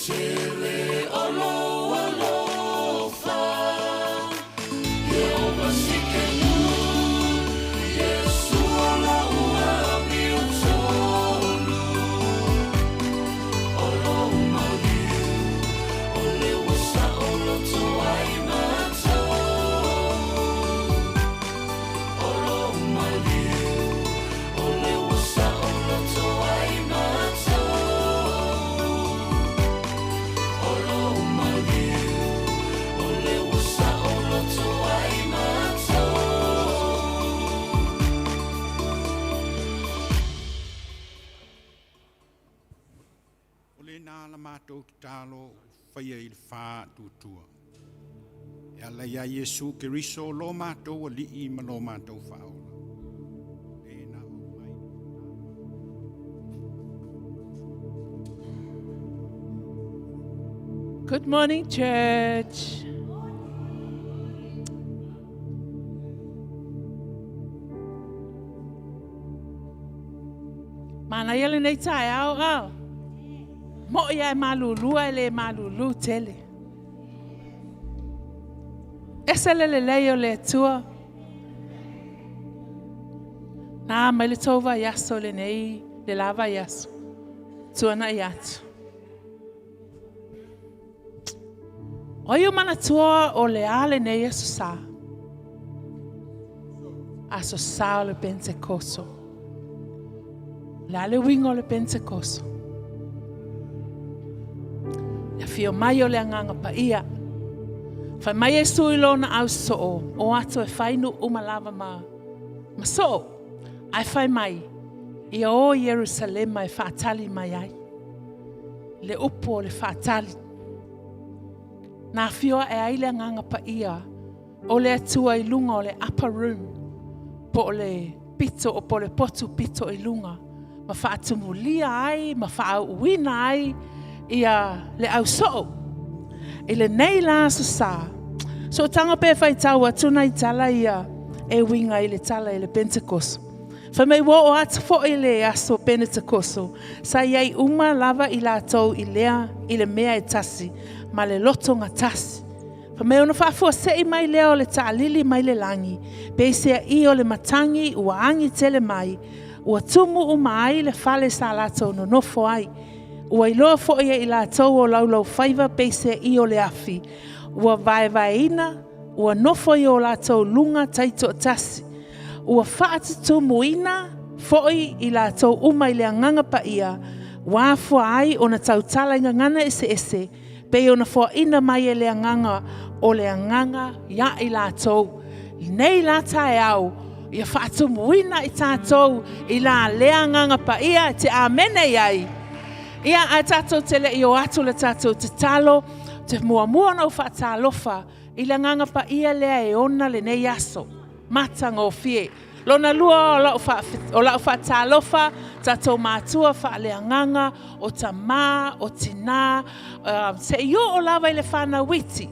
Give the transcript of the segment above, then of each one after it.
tele o lou alofa Ieova Sikenu Iesu o la'u amiotonu O lou maliu O le ua saoloto ai matou O lou maliu O le ua saoloto ai matou O lou maliu O le ua saoloto ai matou. O lena la matou tatalo ua faia i le faatuatua e ala ia Iesu Keriso lo matou Alii ma lo matou Faaola. Lena ua aumai le tatalo. Good morning, church. Manaia lenei taeao ao. Mo'i ae malulua e le malulu tele. Ese le lelei o le Atua. Na mai le tou vaiaso lenei, le la vaiaso. Tuanai atu. O ai o manatua o le a lenei aso sa? Aso sa o le Pentekoso. O le a le uiga o le Pentekoso? Le afio mai o le Agaga Paia. Fai mai Iesu i lona au soo, o atu e fai nuu uma lava ma, ma soo. Ae fai mai, ia o i Ierusalema e faatali mai ai. Le upu o le faatali. Na afio ae ai le Agaga Paia o le Atua i luga o le upper room, po o le pito o po o le potu pito i luga, ma faatumulia ai ma faauuina ai ia le au soo. I lenei la aso sa, sootaga pe faitau atu nai tala ia e uiga i le tala i le Pentekoso. Fai mai ua oo atu foi le aso Penetekoso, sa i ai uma lava i latou i lea i le mea e tasi ma le loto gatasi. Fai mai ona faafuasei mai lea o le taalili mai le lagi, peiseai o le matagi ua agi tele mai, ua tumu uma ai le fale sa latou nonofo ai. Ua iloa foi e i latou o laulaufaiva peiseai o le afi, ua vaevaeina, ua nofo i o latou luga taitoatasi. Ua faatutumuina foi i latou uma i le Agaga Paia, ua afua ai ona tautala i gagana eseese, pei ona foaina mai e le Agaga o le Agaga iā i latou. Nei la taeao, ia faatumuina i tatou i la lea Agaga Paia e te amene i ai. Ia, ae tatou te le i o atu le tatou tatalo, te muamua ona ou faatalofa i le Agaga Paia lea e ona lenei aso matagofie. Lona lua o lau faatalofa, tatou matua faaleagaga, o tamā, o tinā, se i oo lava i le fanau iti.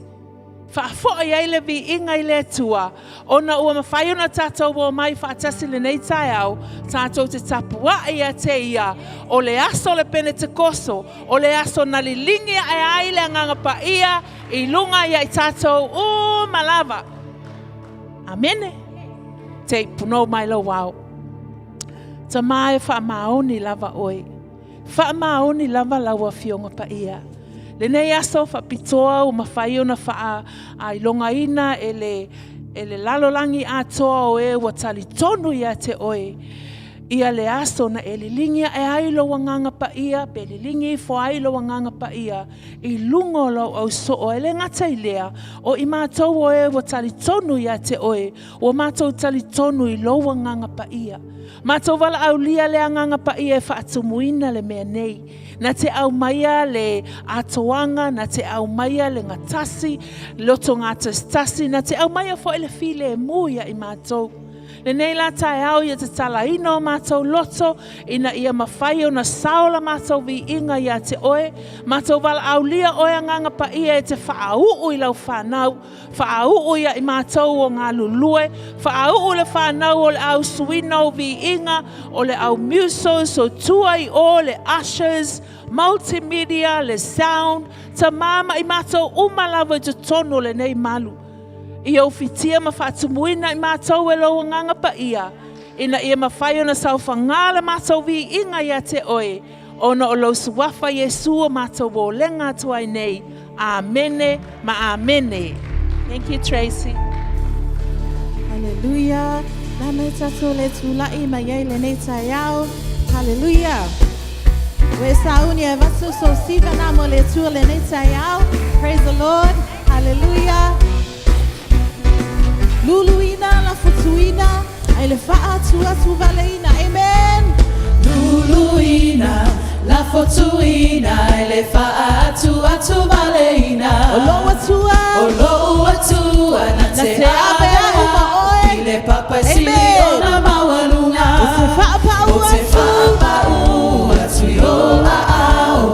Faafoi ai le viiga i le Atua, ona ua mafai ona tatou omai faatasi lenei taeao, tatou te tapuai ia te ia, o le aso o le Penetekoso, o le aso na liligi ae ai le Agaga Paia i luga ia i tatou uma lava. Amene. Te ipunou mai lou ao. Tamā e faamaoni lava oe. Faamaoni lava lau Afioga Paia. Lenei aso faapitoa ua mafai ona faailogaina e le e le lalolagi atoa o e ua talitonu ia te oe ia le aso na e liligi ae ai lou Agaga Paia pe liligi ifo ai lou Agaga Paia i luga o lau au soo. E le gata i lea, o i matou o e ua talitonu ia te oe, ua matou talitonu i lou Agaga Paia. Matou valaaulia le Agaga Paia e faatumuina le mea nei. Na te aumaia le atoaga, na te aumaia le gatasi, loto gatasitasi, na te aumaia foi le filemu ia i matou. Lenei la taeao ia tatalaina o matou loto ina ia mafai ona sao la matou viiga ia te oe, matou valaaulia oe Agaga Paia e te faauu i lau fanau, faauu ia i matou o galulue, faauu le fanau o le au suina o viiga, o le au musos, o tua i o le ushers, Multimedia, le sound, tamā ma i mātou uma lava i totonu o lenei malu. Ia ufitia ma faatumuina i mātou e lou Agaga Paia, ina ia mafai ona saofagā le matou viiga ia te oe, ona o lou Suafa Iesu o matou olega atu ai nei. Amene ma amene. Thank you, Tracy. Hallelujah. La mai tātou le tūla'i mai ai lenei taeao. Hallelujah. Ua e sauni e avatu sou siva na mo le Atua lenei taeao. Praise the Lord. Hallelujah. Luluina la fotuina ai le faaatuatuvaleina. Amen. Luluina, la fotuina, e le faaatuatuvaleina. O lou Atua. O lou Atua na Na te te ave au ma oe. I le papa sili Amen. ona maualuga. O te faapau O te atu. faapau atu i o aao.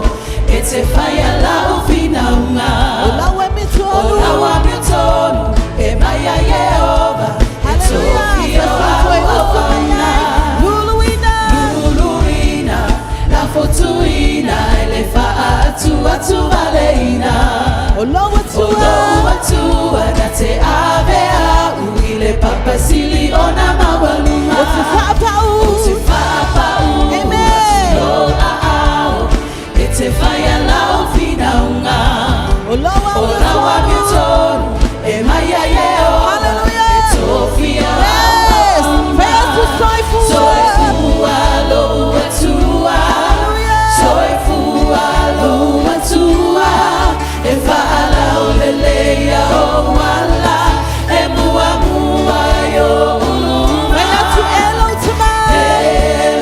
E te whaia lau whinaunga. O lau e O mitonu. lau amiotonu e mai a Iehova. E Hallelujah. tofia Sa toe au usu mai auauna. ai. Luluina. Luluina, la fotuina, e le faaatuatuvaleina. O lou O Atua. lou Atua na te ave au i le papa sili ona maualuga. O te faapau. O te faapau Amen. atu i o aao, e te whaia lau whinaunga. O lau O lau amiotonu. amiotonu e mai a Iehova. Hallelujah. E tofia Yes. au Fai atu soifua. Soifua lou Atua. Hallelujah. Soifua lou Atua. E faalauleleia ou ala. E muamua i ou luma. Fai atu e lou Tama. E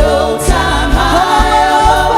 lou Tama e ou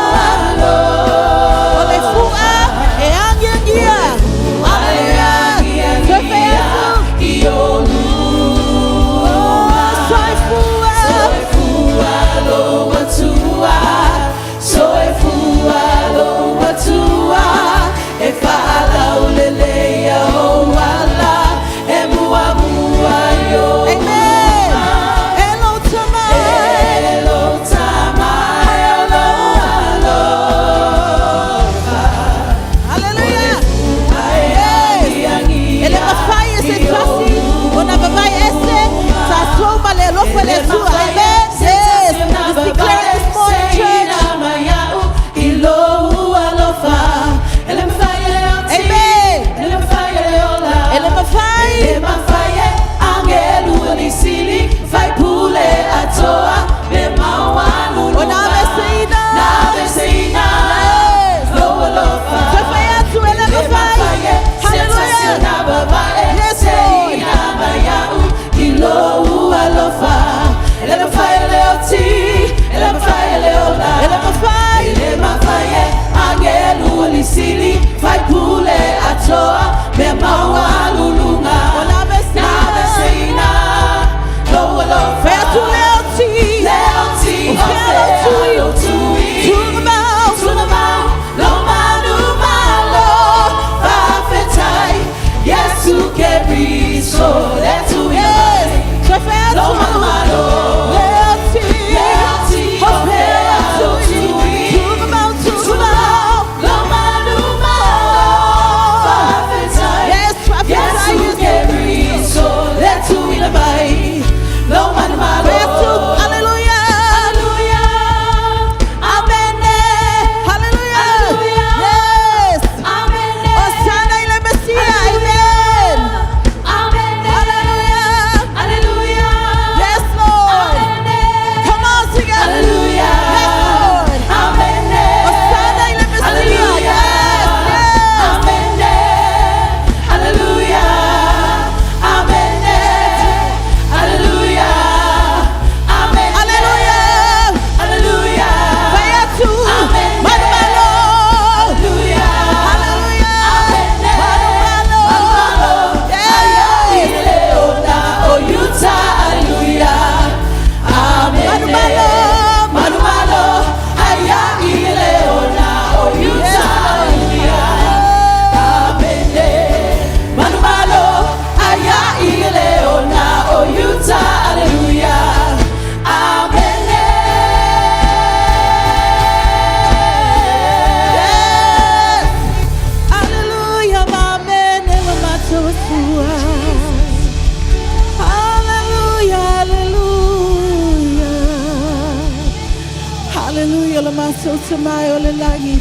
tamai o le lagi.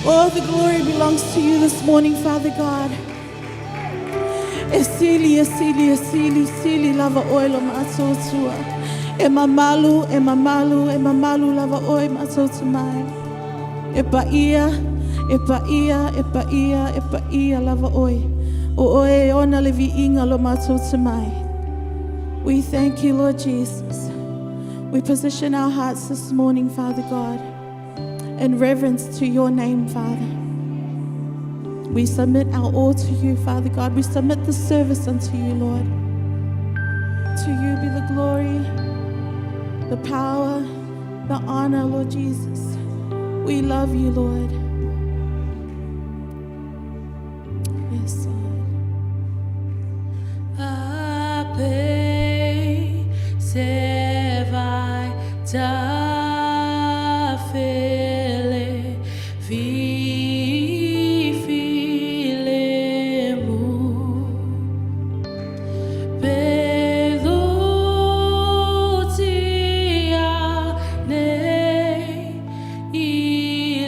All the glory belongs to you this morning, Father God. E sili, e sili, e sili, sili lava oe lo matou Atua. E mamalu, e mamalu, e mamalu lava oe matou tamai. E paia, e paia, e paia, e paia lava oe. O oe e ona le viiga lo matou tamai. We thank you, Lord Jesus. We position our hearts this morning, Father God, in reverence to your name, Father. We submit our all to you, Father God. We submit the service unto you, Lord. To you be the glory, the power, the honor, Lord Jesus. We love you, Lord. Yes, Lord. Ape se vai ta fele fi file mu pe tia ne i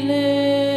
le.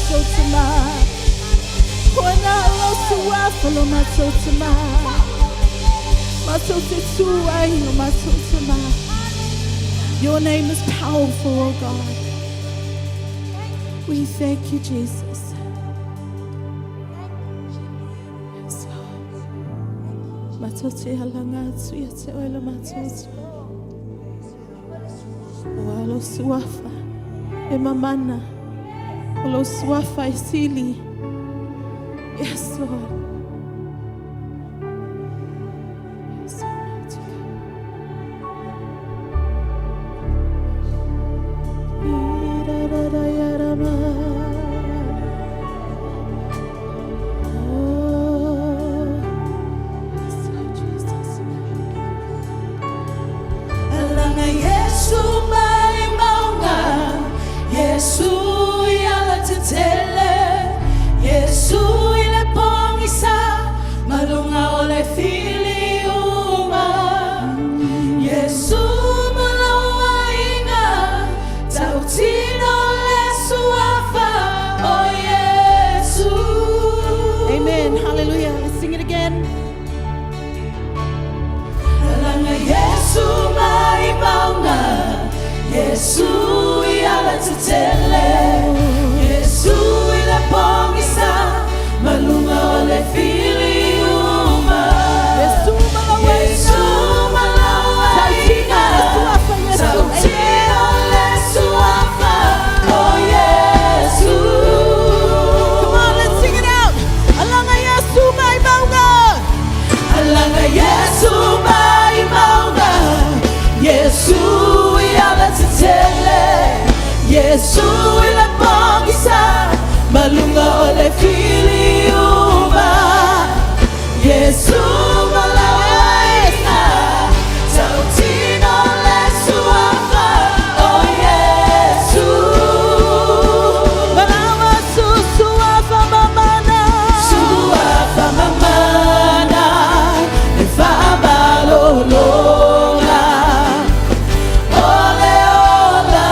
matou tama. Ua na o lou suafa lo matou tama. Matou te tu ai lo matou tama. Your name is powerful, O God. We thank you, Jesus. Yes, Lord. Matou te alaga atu ia te oe lo matou Atua. Ua lou suafa e mamana. O lou suafa e sili. Yes, Lord. Yes, Almighty God. Ira-ra-ra-ya-ra-ma. Oh, yes, Lord Jesus. Alaga Yesu mai mauga, Yesu i alatetele, Yesu i le pogisa, ma luga o le fili uma. Yesu ma lou aiga, tautino le suafa o Iesu. Amen. Hallelujah. Let's sing it again. Alaga Yesu mai mauga, Yesu i alatetele, Yesu i le pogisa, ma luga o le fili uma. Yesu ma lou Yesu ma lou aiga, Suafa Yesu. Tautino le suafa o Iesu. Come on, let's sing it out. Alaga Yesu mai mauga. Alaga Yesu mai mauga, Yesu i alatetele, Yesu i le pogisa, ma luga o le fili uma. Yesu ma lou aiga, tautino le suafa o Iesu. Malawa su suafa mamana. Suafa mamana, e faamalologa, o le ola.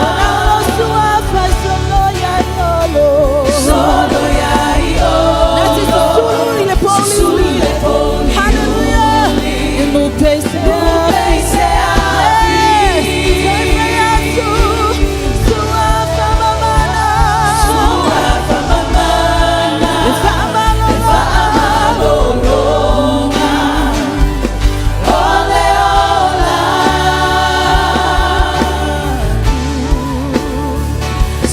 Malawa suafa solo ya yolo. Solo ia i That is olo. susulu i le Susulu pouli. i le pouli. Hallelujah. Mupese. Mupese afi. Suafa mamana. Suafa mamana, E faamalologa. Faamalologa, o le ola.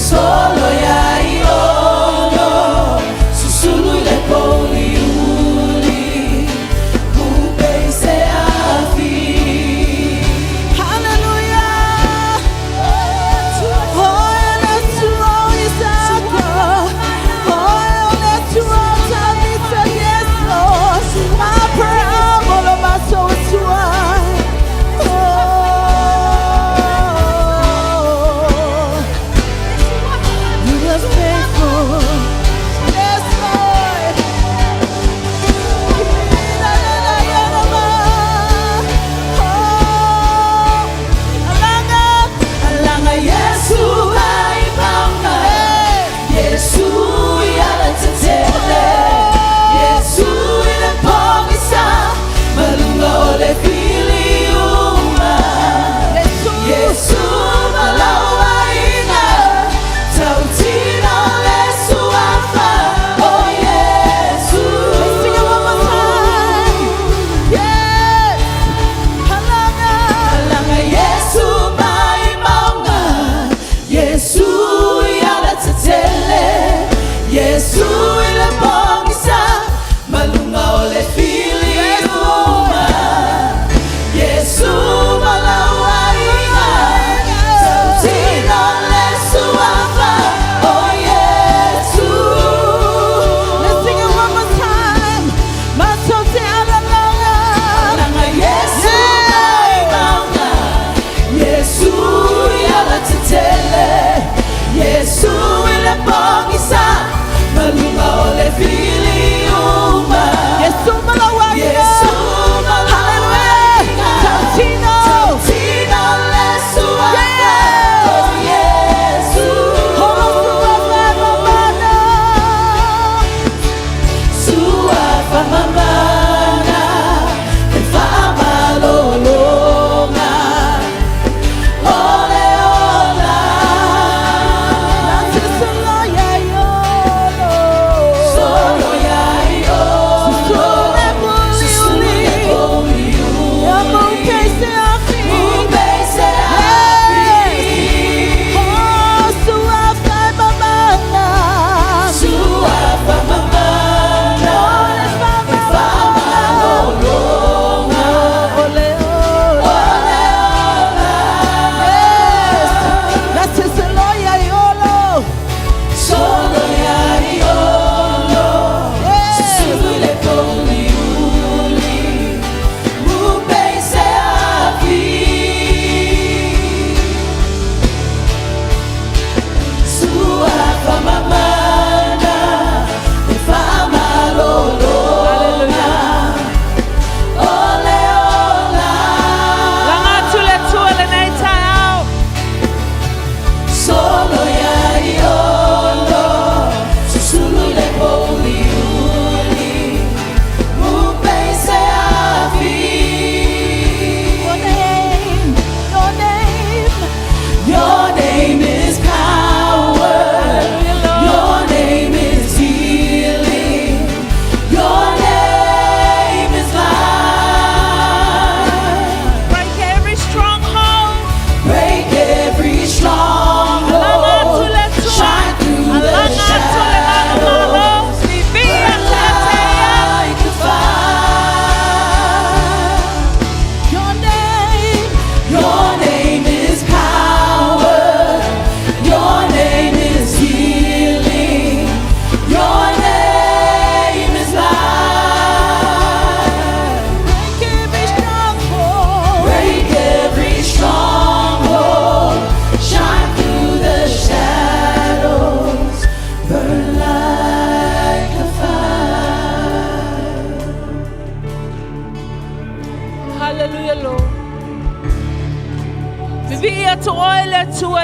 Solo ia i olo, susulu i le pouliuli, pupe i se afi. Hallelujah. Oh, le Atua o Isaka. Oh, le Atua o Tavita. Yes, Lord. Abraham, o lo matou Atua. Oh, you are faithful. Yes, Lord. La, la, la, ya, la, ma. Oh, alaga. Alaga Yesu mai mauga, Yesu i alatetele, Yesu i le pogisa, ma luga o le fili uma. Yesu ma lou aiga, tautino le suafa o Iesu. Let's sing it one more time. Yes. Alaga. Alaga Yesu mai mauga, Yesu i alatetele, Yesu i le pogisa, ma luga o le fili uma. Yesu ma lou aiga, tautino le suafa o Iesu. Let's sing it one more time. Matou te alalaga. Alaga Yesu mai mauga, Yesu i alatetele, Yesu i le pogisa, ma luga o le fili.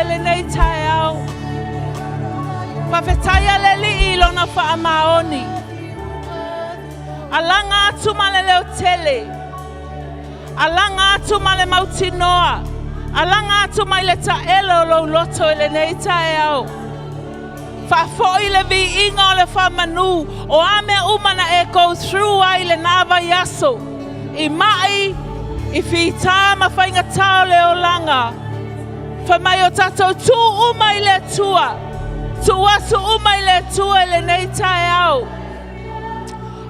Atua i lenei taeao. Faafetaia le Alii i lona faamaoni. Alaga atu ma le leo tele. Alaga atu ma le mautinoa. Alaga atu mai le taele o lou loto i lenei taeao. Faafoi le viiga o le faamanu o a mea uma na e go through ai i lena vaiaso, i maʻi, i fitā ma faigatā o le olaga. Fai mai o tatou tuu uma i le Atua, tuu atu uma i le Atua i lenei taeao.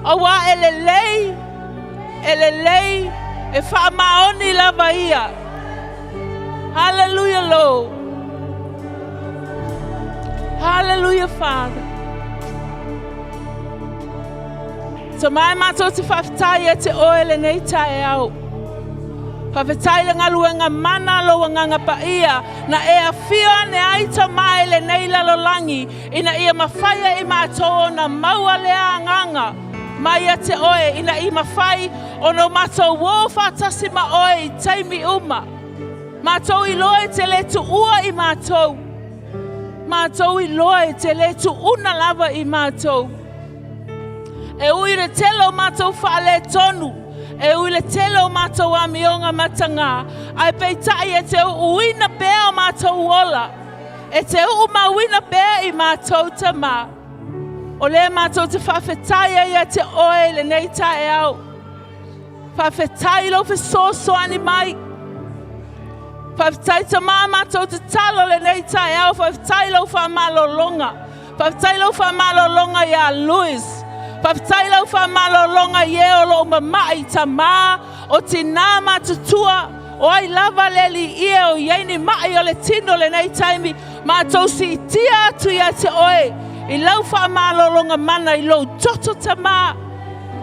Auā e lelei, e lelei, e faamaoni lava ia. Hallelujah, Lord. Hallelujah, Father. Tamae matou te faafetai ia te oe lenei taeao. Faafetai le galuega mana lou agaga paia na e afio ane ai tamae lenei lalolagi ina ia mafai e i matou ona maua lea agaga mai ia te oe ina i mafai ona o matou o faatasi ma oe i taimi uma. Matou iloa e te le tuua i matou. Matou iloa e te le tuuna lava i matou. E ui i le tele o matou faaletonu, e ui i le tele o matou amioga matagā, ae peitai e te uuina pea o matou ola, e te uumauina pea i matou Tamā. O lea matou te faafetai ai ia te oe i lenei taeao. Faafetai i lou fesoasoani mai. Faafetai Tamā matou tatalo lenei taeao. Faafetai i lau faamalologa. Faafetai i lau faamalologa iā Louis. Faafetai i lau faamalologa i e o lo o mama'i, tamā, o tinā matutua, o ai lava le alii e o i ai ni ma'i o le tino lenei taimi, matou siitia atu ia te oe i lau faamalologa mana i lou toto tamā.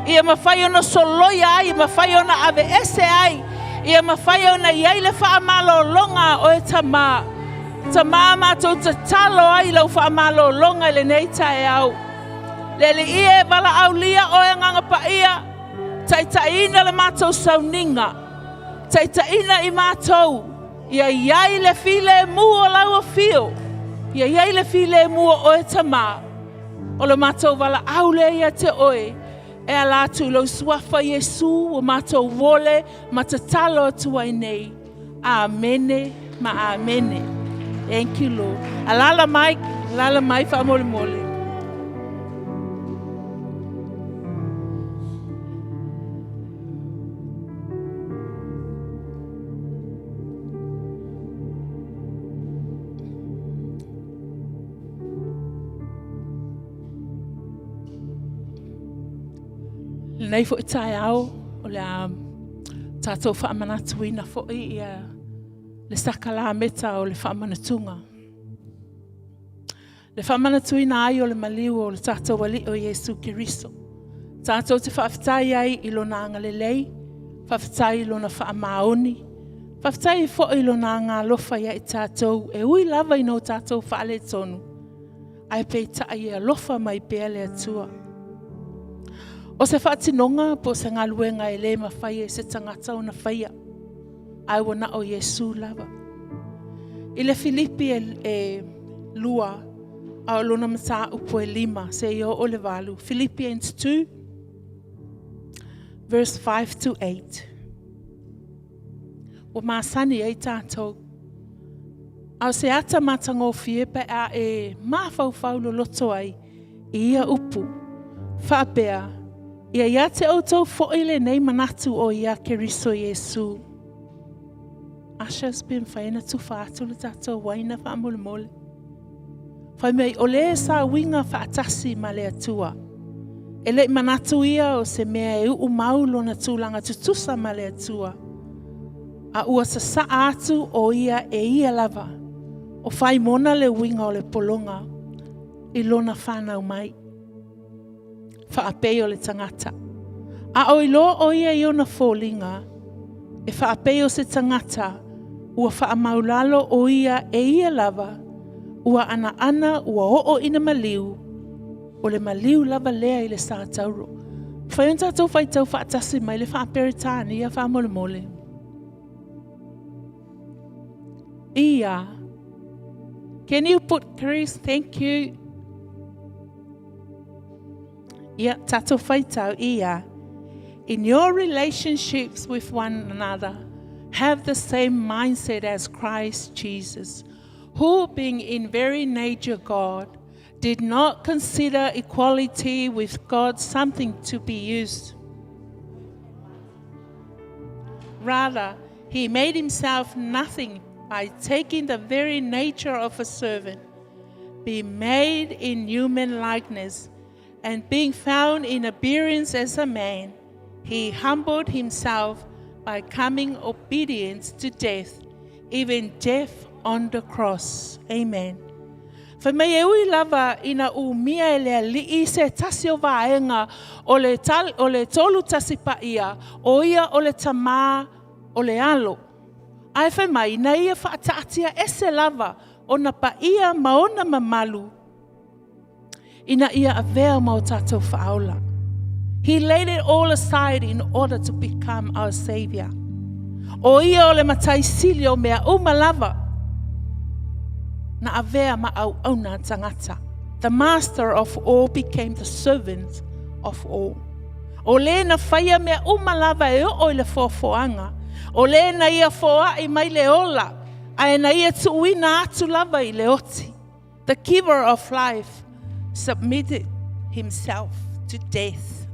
Ia mafai ona soloia ai, ia mafai ona aveese ai, ia mafai ona i ai le faamalologa a oe tamā. Tamā, matou tatalo ai i lau faamalologa i lenei taeao. Le Alii e, valaaulia oe Agaga Paia, taitaiina le matou sauniga, taitaiina i matou, ia i ai le filemu o lau afio, ia i ai le filemu o oe Tamā. O le matou valaau lea ia te oe, e ala atu i lou suafa Iesu ua matou ole ma tatalo atu ai nei. Amene ma amene. Thank you, Lord. Alala mai, alala mai faamolemole. Lenei foi taeao o le a tatou faamanatuina foi ia le sakalameta o le faamanatuga. Le faamanatuina ai o le maliu o le tatou Alii o Iesu Keriso. Tatou te faafetai ai i lona agalelei, faafetai i lona faamaoni, faafetai foi i lona agaalofa ia i tatou e ui lava ina o tatou faaletonu, ae peitai e alofa mai pea le Atua. O se faatinoga po o se galuega e le mafai e se tagata ona faia, ae ua na o Iesu lava. I le Filipi e, e lua, a o lona mataupu e lima, seia oo i le valu. Philippians 2, verse 5 to 8. Ua masani ai tatou. A o se ata matagofie pe a e mafaufau loloto ai i ia upu, faapea, Ia ia te outou foi lenei manatu o ia Keriso Iesu. Ushers, pe mafai ona tufa atu le tatou uaina faamolemole. Fai mai, o le sa uiga faatasi ma le Atua. E le i manatu ia o se mea e uu mau lona tulaga tutusa ma le Atua, a ua sasaa atu o ia e ia lava, o Faimona le uiga o le pologa i lona fanau mai. Faapei o le tagata. A o iloa o ia i ona foliga, e faapei o se tagata ua faamaulalo o ia e ia lava, ua anaana ua oo ina maliu, o le maliu lava lea i le satauro. Mafai ona tatou faitau faatasi mai le Faa-Peretania faamolemole. Ia. Can you put Chris? Thank you. Ia, tātou whaitau ia. In your relationships with one another, have the same mindset as Christ Jesus, who, being in very nature God, did not consider equality with God something to be used. Rather, he made himself nothing by taking the very nature of a servant, be made in human likeness, and being found in appearance as a man, he humbled himself by coming obedient to death, even death on the cross. Amen. Fai mai e ui lava ina umia e le Alii se tasi o vaega o le, tal, o le tolu tasi paia, o ia o le tamā o le alo. Ae fai mai, na ia faataatia ese lava ona paia ma ona mamalu ina ia avea ma o tātou faaola. He laid it all aside in order to become our Savior. O ia o le matai sili o mea uma lava na avea ma auauna tagata. The master of all became the servant of all. O le na whaia mea uma lava e oo i le foafoaga. O le na ia foai mai le ola, ae na ia tuuina atu lava i le oti. The giver of life submitted himself to death.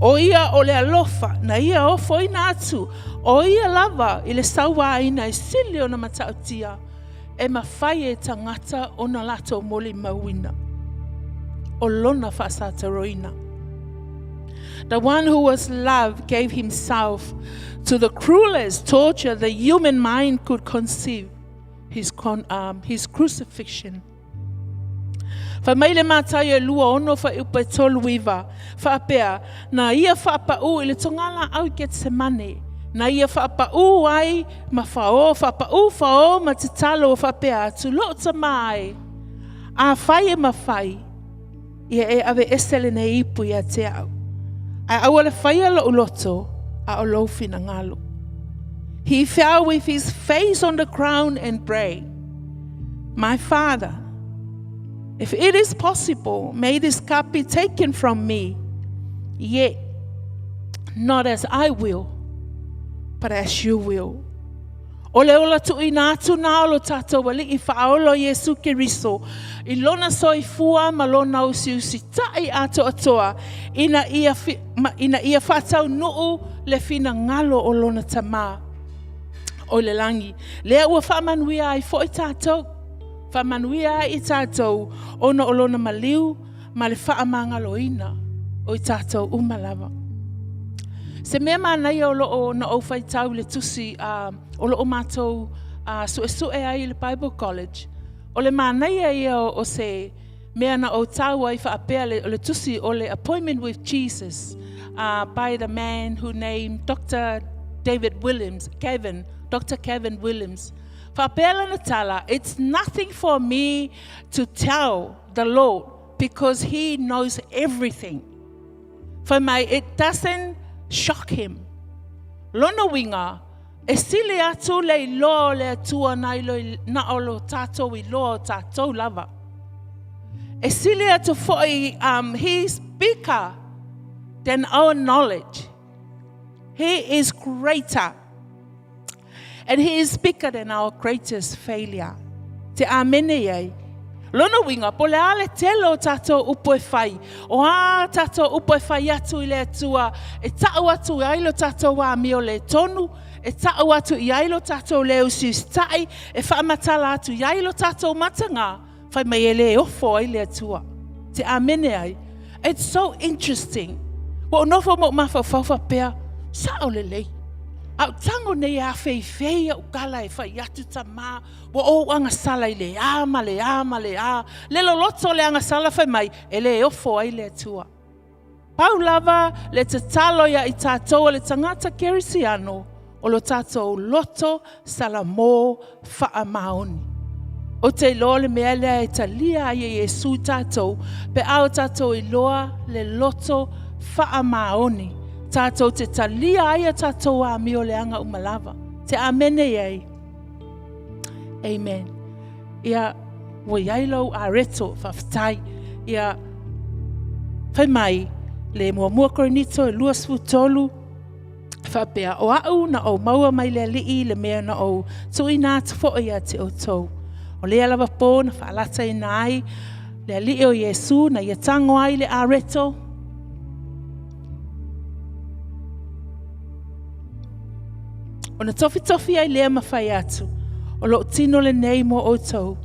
O ia o le alofa, na ia ofoina atu, o ia lava i le sauaina e sili ona matautia, e mafai e tagata ona latou molimauina. O lona faasataroina. The one who was love gave himself to the cruelest torture the human mind could conceive, his crucifixion. Fai mai le Mataio e 26 fuaiupu e 39, faapea, na ia faapaū i le togalaau i Ketsemane, na ia faapaū ai ma faō, faapaū faō ma tatalo ua faapea atu, lou Tamā e, afai e mafai, ia e aveese lenei ipu ia te au. Ae aua le faia lou loto, a o lou finagalo. He fell with his face on the ground and prayed, My Father, if it is possible, may this cup be taken from me, yet not as I will, but as you will. O le ola tuuina atu na o lo tātou Alii faaola Iesu Keriso i lona soifua ma lona usiusita'i atoatoa ina ia, fi, ma, ina ia faataunuu le finagalo o lona tamā o le lagi. Lea ua faamanuia ai fo'i tātou, faamanuia ai i tātou ona o lona maliu ma le faamagaloina o i tātou uma lava. Se mea manaia o loo na ou faitau i le tusi o loo matou suesue ai i le Bible College, o le manaia ia o se mea na ou tau ai faapea le, o le tusi o le Appointment with Jesus by the man who named Dr. David Williams, Kevin, Dr. Kevin Williams. Faapea lana tala, it's nothing for me to tell the Lord because he knows everything. Fai mai, it doesn't shock him. Lona uiga, e sili atu le iloa o le Atua na i lo, na o lo tātou iloa o tātou lava. E sili atu fo'i, he's bigger than our knowledge. He is greater. And he is bigger than our greatest failure. Te amene ai. Lona uiga, po o le a le tele o tātou upu e fai, o a tātou upu e fai atu i le Atua, e ta'u atu ai lo tātou amio le tonu, e ta'u atu i ai lo tātou le usiusita'i, e faamatala atu i ai lo tātou matagā, fai mai e lē ofo ai le Atua. Te amene ai. It's so interesting. Ua ou nofo ma ou mafaufau faapea, sa'o lelei. A o tago nei e afeifei a'u tala e fai atu tamā, ua ou agasala i le a ma le a ma le a, le loloto o le agasala fai mai, e lē ofo ai le Atua. Pau lava le tatalo ia i tātou o le tagata kerisiano, o lo tātou loto salamō faamaoni. Ou te iloa o le mea lea e talia ai e Iesū tātou, pe a o tātou iloa le loto faamaoni, tātou te talia ai a tātou amio leaga uma lava. Te amene ai. Amen. Ia, Ua i ai lou areto, faafetai. Ia, fai mai, le muamua Korinito e 23, faapea, o au na ou maua mai le Alii le mea na ou tuuina atu foi ia te outou. O lea lava pō na faalataina ai le Alii o Iesu na ia tago ai le areto, Ona tofitofi ai lea ma fai atu, o lou tino lenei mo outou,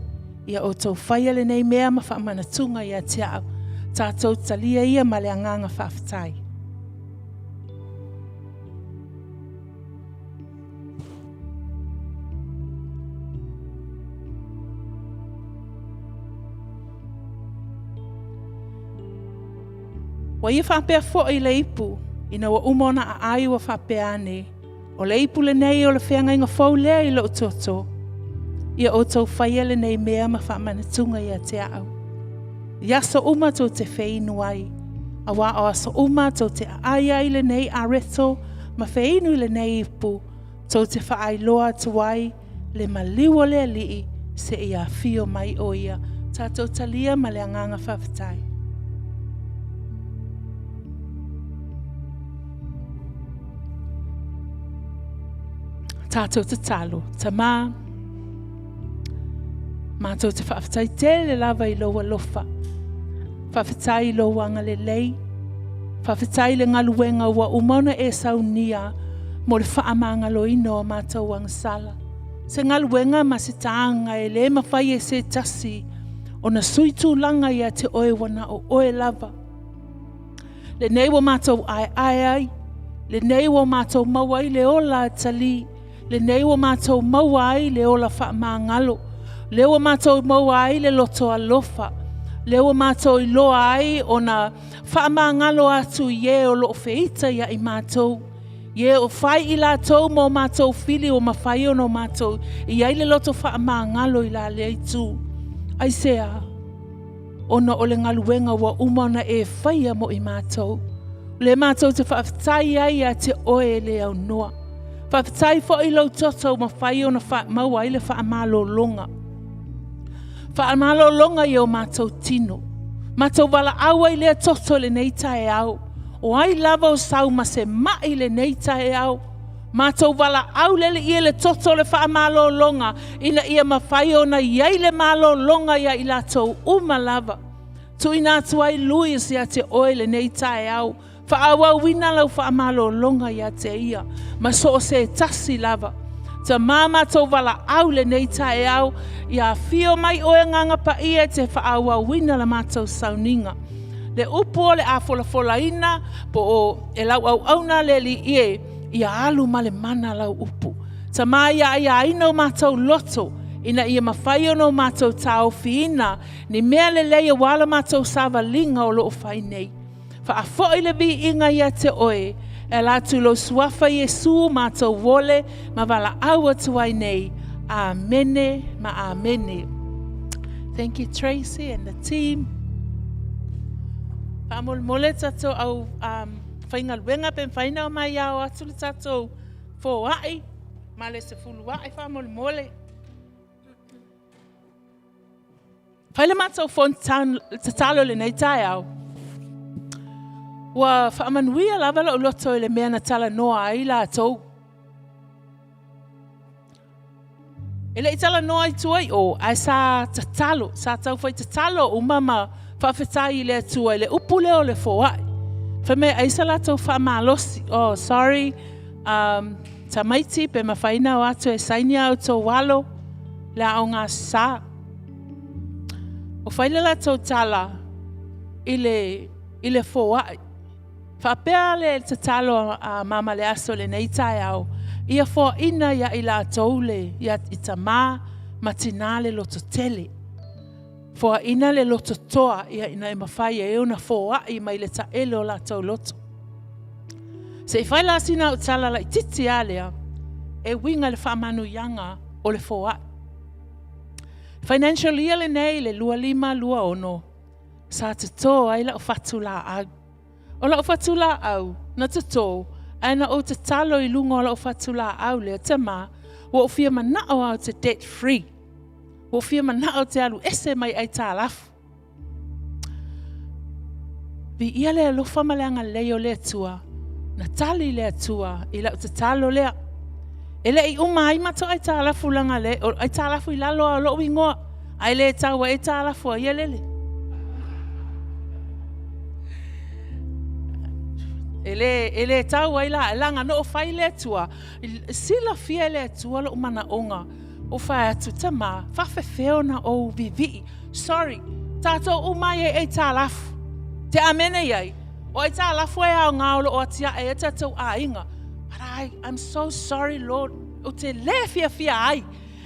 ia outou faia lenei mea ma faamanatuga ia te au, tatou talia ia ma le agaga faafetai. Ua ia faapea foi le ipu, ina ua uma ona aai ua faapea ane, O le ipu lenei o le feagaiga fou lea i lou toto. Ia outou faia lenei mea ma faamanatuga ia te au. I aso uma tou te feinu ai, auā o aso uma tou te aai ai lenei areto ma feinu i lenei ipu, tou te faailoa atu ai le maliu o le Alii seia afio mai o ia. Tatou talia ma le agaga faafetai. Tatou tatalo, Tamā, matou te faafetai tele lava i lou alofa. Faafetai i lou agalelei. Faafetai i le galuega ua uma ona e saunia mo le faamagaloina o matou agasala. Se galuega ma se tāga e lē mafai e se tasi ona sui tulaga ia te oe ua na o oe lava. Lenei ua matou aeae ai, lenei ua matou maua ai le ola talī, lenei ua matou maua ai le ola faamagalo, lea ua matou maua ai le loto alofa, lea ua matou iloa ai ona faamagalo atu i e o lo o feita ia i matou, i e o fai i latou ma o matou fili ua mafai ona o matou i ai le loto faamagalo i la lea itu. Aisea? Ona o le galuega ua uma ona e faia mo i matou. O lea matou te faafetai ai ia te oe e le aunoa. Faafetai foi i lou toto ua mafai ona maua ai le faamalologa. Faamalologa i o matou tino. Matou valaau ai lea toto i lenei taeao. O ai lava o sau ma se mai i lenei taeao. Matou valaau le Alii e le toto o le faamalologa ina ia mafai ona i ai le malologa ia i latou uma lava. Tuuina atu ai Louis ia te oe lenei taeao. Faaauauina lau faamalologa ia te ia ma so o se tasi lava. Tamā matou valaau lenei taeao, ia afio mai oe Agaga Paia e te faaauauina la matou sauniga. Le upu o le a folafolaina po o e lau auauna le Alii e, ia alu ma le mana lau upu. Tamā ia aiaina o matou loto, ina ia mafai ona o matou taofiina ni mea lelei aua la matou savaliga o lo o fai nei. Faafoi le viiga ia te oe, e ala atu i lou Suafa Iesu matou ole ma valaau atu ai nei. Amene ma amene. Thank you Tracy and the team. Faamolemole tatou au um, faigaluega pe mafai na omai ao atu le tatou foai ma le sefuluai faamolemole. Fai le matou tatalo i lenei taeao. Ua faamanuia lava lou loto i le mea na talanoa ai latou. E le i talanoa i tua i o, ae sa tatalo, sa taufai tatalo uma ma faafetai i le Atua i le upu lea o le foai. Fai mai ai sa latou faamalosi. Oh, sorry, um, tamaiti, pe mafai na o atu e saini a outou alo le aoga sa. O fai le latou tala i le, i le foai. Faapea le tatalo a Mama Leaso i lenei taeao, ia foaina ia i latou le, ia i tamā ma tinā le loto tele. Foaina le loto toa ia ina e mafai ai ona foai mai le taele o latou loto. Se i fai la sina au tala laitiiti a lea, e uiga i le faamanuiaga o le foai. Financial year lenei le 2526, sa totō ai lau fatu laau. O lau fatu laau, na totō, ae na ou tatalo i luga o lau fatu laau lea, Tamā, ua ou fia manao au te debt free. Ua fia manao te alu ese mai aitalafu. Viia le alofa ma le agalelei o le Atua, na tali le Atua i lau tatalo lea. E le i uma ai matou aitalafu leaga le, o aitalafu i lalo lava o lou igoa, ae le tau ai aitalafu a ia lele. E le, e le tau ai la, leaga na ou fai le Atua, silafia e le Atua lou manaoga. Ou fai atu, Tama, faafefea ona ou vivii? Sorry, tatou uma ai e aitalafu. Te amene i ai? O aitalafu e aoga o lo o atiae ai tatou aiga. But I'm so sorry, Lord, ou te le fiafia ai.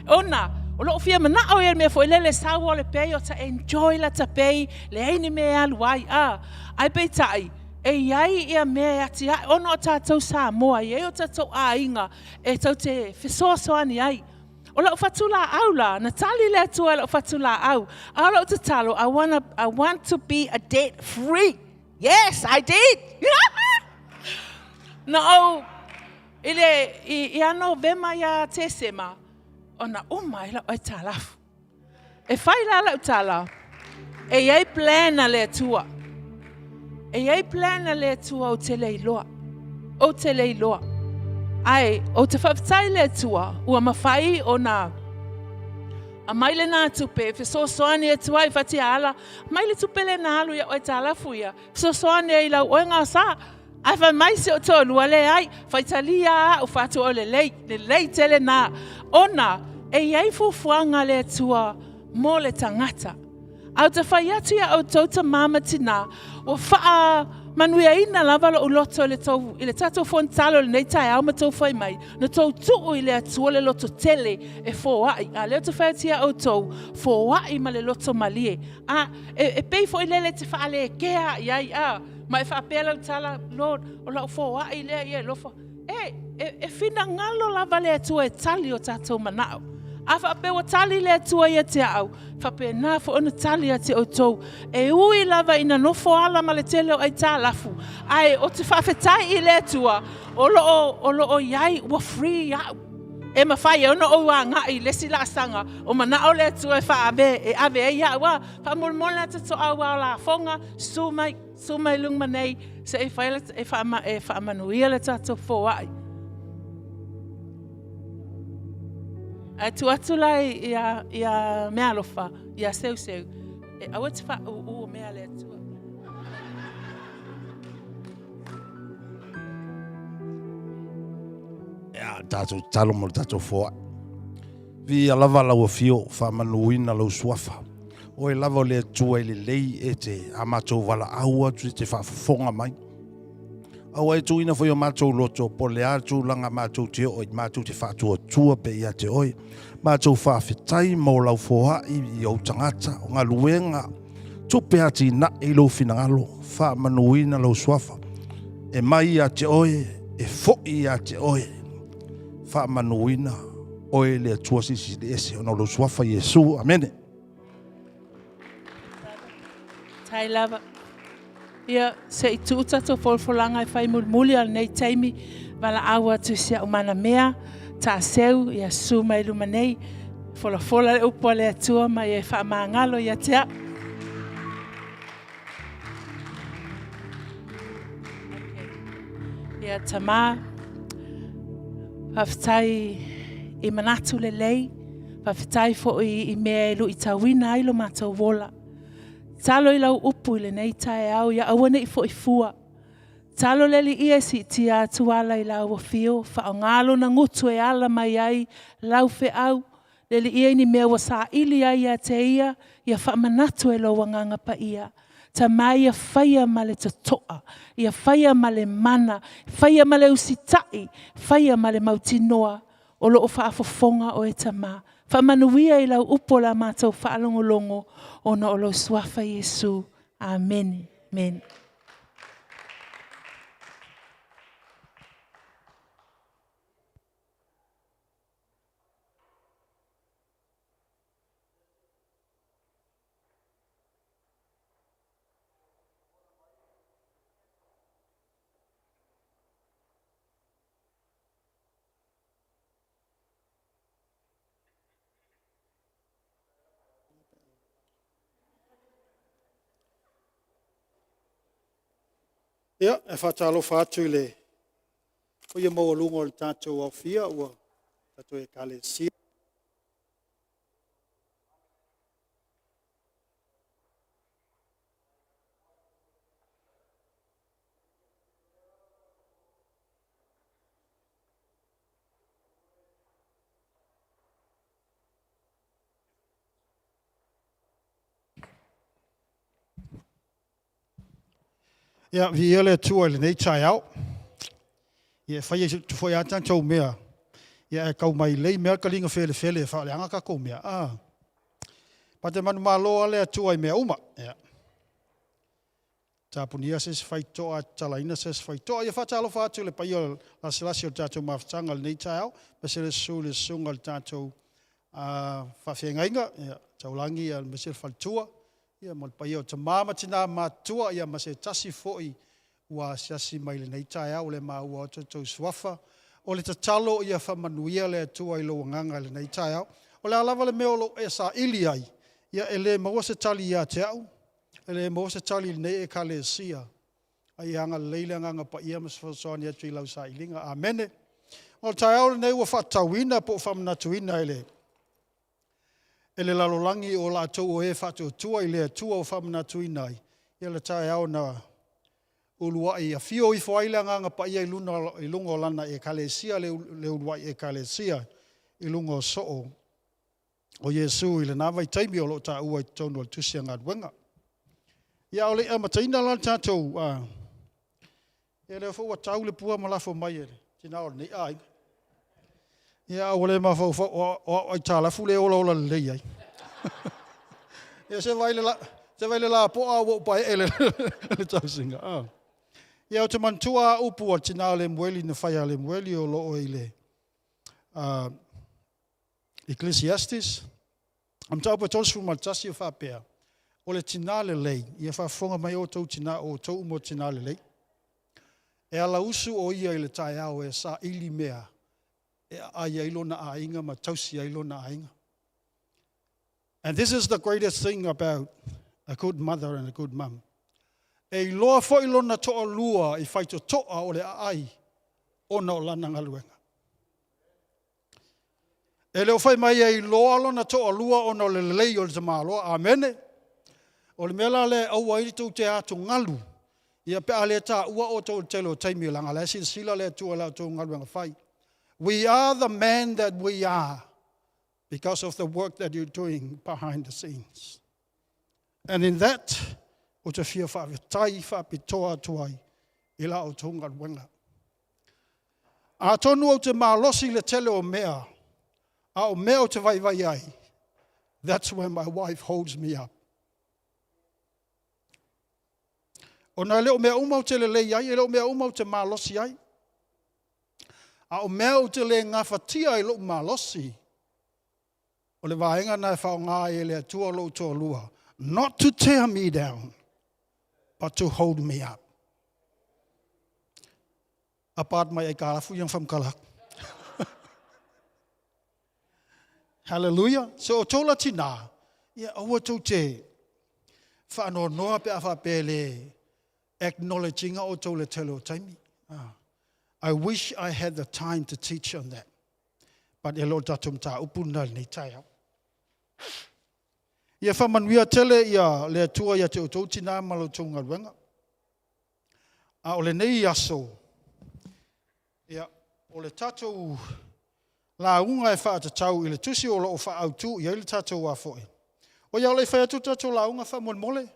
Ona, o lou fia manao ia le mea foi lele sau o le pei o ta enjoy la ta pei, leai ni mea e alu ai. Ah, ai peitai, e i ai ia mea e atiae ona o tatou Samoa, e i ai o tatou aiga e tou te fesoasoani ai. O lau fatulaau la, na tali le Atua i lau fatulaau, a o lau tatalo, I want to be a debt free. Yes, I did! Na ou, i le, i, ia Novema ia Tesema, ona uma ai lau aitalafu. E fai la lau tala, e i ai plan a le Atua. E i ai plan a le Atua ou te le iloa. Ou te le iloa. Ae, ou te faafetai i le Atua, ua mafai ona aumai lena tupe e fesoasoani atu ai Fatiaala, aumai le tupe lena alu ia oe talafu ia, fesoasoani ai i lau oe gasa. Ae fai mai si ou toalua, leai, faitalia au fatu o lelei, lelei tele nā. Ona, e i ai fuafuaga a le Atua mo le tagata. A ou te fai atu iā outou tamā ma tinā, ua faamanuiaina lava lou loto i le tou, i le tatou fonotatalo i lenei taeao ma tou fai mai, na tou tuu i le Atua le loto tele e foai. A lea ou te fai atu iā outou, foai ma le loto malie. A, e, e pei foi lele e te faalekea i ai, a, ma e faapea lau tala, Lord, o lau foai lea ia e lofa. E, e, e finagalo lava le Atua e tali o tatou manao. A faapea ua tali le Atua ia te au, faapena foi ona tali ia te outou. E ui lava ina nofo ala ma le tele o aitalafu, ae ou te faafetai i le Atua o lo o, o lo o i ai, ua free au. E mafai ai ona ou agai i le isi laasaga o manao le Atua e faaave, e ave ai au. A, faamolemole atu toau ao lafoga, susu mai, susu mai luga nei, se i fai e, faama, e faamanuia le tatou foai. Ae tuu atu la ia, ia Mealofa, ia Seuseu, e aua te faaūū o mea a le Atua. Ia, tatou tatalo mo le tatou foai. Viia lava lau afio, faamanuina lou suafa. Oe lava o le Atua e lelei e te a matou valaau atu e te faafofoga mai. Aua e tuuina foi o matou loto, po o le a tulaga matou te oo ai, matou te faatuatua pea ia te oe. Matou faafetai mo lau foai i ou tagata, o galuega, tupe atinae i lou finagalo, faamanuina lou suafa. E mai ia te oe, e foi ia te oe, faamanuina oe le Atua Silisili Ese, ona o lou suafa Iesu. Amene. Tai lava. Ia, se i tuu tatou folafolaga e fai mulimuli a lenei taimi, valaau atu i si au manamea, taaseu, ia susu mai luma nei, folafola le upu a le Atua ma ia e faamagalo ia te au. Ia tamā, faafetai i manatu lelei, faafetai foi i mea e luitauina ai lo matou ola. Talo i lau upu i lenei taeao ia aua ne i foi fua. Talo le Alii e siitia atu ala i lau afio, faaaoga lona gutu e ala mai ai lau feau. Le Alii e ni mea ua saili ai ia te ia, ia faamanatu e lou Agaga Paia. Tama ia faia ma le totoa, ia faia ma le mana, faia ma le usitai, faia ma le mautinoa o lo o faafofoga oe Tama. Faamanuia i lau upu o la matou faalogologo ona o lou suafa Iesu. Amene. Amene. Ia, e faatalofa atu i le paia maualuga o le tatou aofia ua tatou ekalesia. Ia, viia le Atua i lenei taeao. Ia, e fai atu foi lava tatou mea, ia ae tau mai lei mea le taliga felefele e faaleaga tatou mea. Ah. Pa te manumalo lava le Atua i mea uma. Ia. Tapunia se isi faitotoa ae tatalaina se isi faitotoa. Ia faatalofa atu i le paia o lasilasi o le tatou mafutaga i lenei taeao, aemaise le susu i le susuga i le tatou faafeagaiga, ia, Taulagi aemaise le faletua, ia ma le paia o tama ma tina matutua, ia ma se tasi foi ua asiasi mai i lenei taeao, ua le maua atu outou suafa. O le tatalo ia faamanuia le Atua i lou agaga i lenei taeao. O le a lava le mea o lo o e saili ai, ia e le maua se tali ia te au, e le maua se tali i lenei Ekalesia, a ia agalelei le Agaga Paia ma se fesoasoani atu i lau sailiga. Amene. O le taeao lenei ua faatatauina po o faamanatuina e le e le lalolagi o latou o e faatuatua i le Atua ua faamanatuina ai ia le taeao na uluai afio ifo ai le Agaga Paia i luna i luga o lana Ekalesia le, le uluai Ekalesia i luga o soo o Iesu i lena vaitaimi o lo o taua i totonu o le Tusi a Galuega. Ia a o le i amataina la le tatou, ia lea foi ua tau le pua ma lafo mai e le tina o lenei aiga. Ia a ua le mafaufau, o au aitalafu lea e olaola lelei ai. Ia se vaai le, se vaai le lapoa ua ou paee le, le tausiga. Ah. Ia ou te manatua a upu a le tina o Lemueli na fai a Lemueli o lo o i le Ecclesiastes, o mataupu e 31 e faapea, o le tina lelei, ia faafofoga mai outou tina, o outou uma o tina lelei, e alausu o ia i le taeao e saili mea e aai ai lona aiga ma tausi ai lona aiga. And this is the greatest thing about a good mother and a good mum. E iloa foi lona toalua i faitotoa o le aai ona o lana galuega. E le o fai mai e iloa lona toalua ona o le lelei o le tamaloa. Amene. O le mea la lea e aua ai tou te atugalu, ia pe a le taua outou i le tele o taimi leaga o la e silasila le Atua i la outou galuega fai. We are the man that we are because of the work that you're doing behind the scenes. And in that, ou te fia faafetai faapitoa atu ai i la outou galuega. Atonu ou te malosi i le tele o mea, a o mea ou te vaivai ai, that's where my wife holds me up. Ona e le o mea uma ou te lelei ai, e le o mea uma ou te malosi ai. A o mea ou te le gafatia ai lou malosi, o le vaega na e faaaoga ai e le Atua lou toalua, not to tear me down, but to hold me up. Apart mai aitalafu ia na faamatala atu. Hallelujah. So o tou la tina, ia aua tou te faanoanoa pe a faapea le acknowledge ina outou le tele o taimi. Ah. I wish I had the time to teach on that. But e le o le tatou mataupu lena i lenei taeao. Ia faamanuia tele ia le Atua ia te outou tina ma la outou galuega. A o lenei aso, ia, o le tatou lauga e faatatau i le tusi o lo o faaautu i ai le tatou afo'i. O ia o le i fai atu le tatou lauga faamolemole,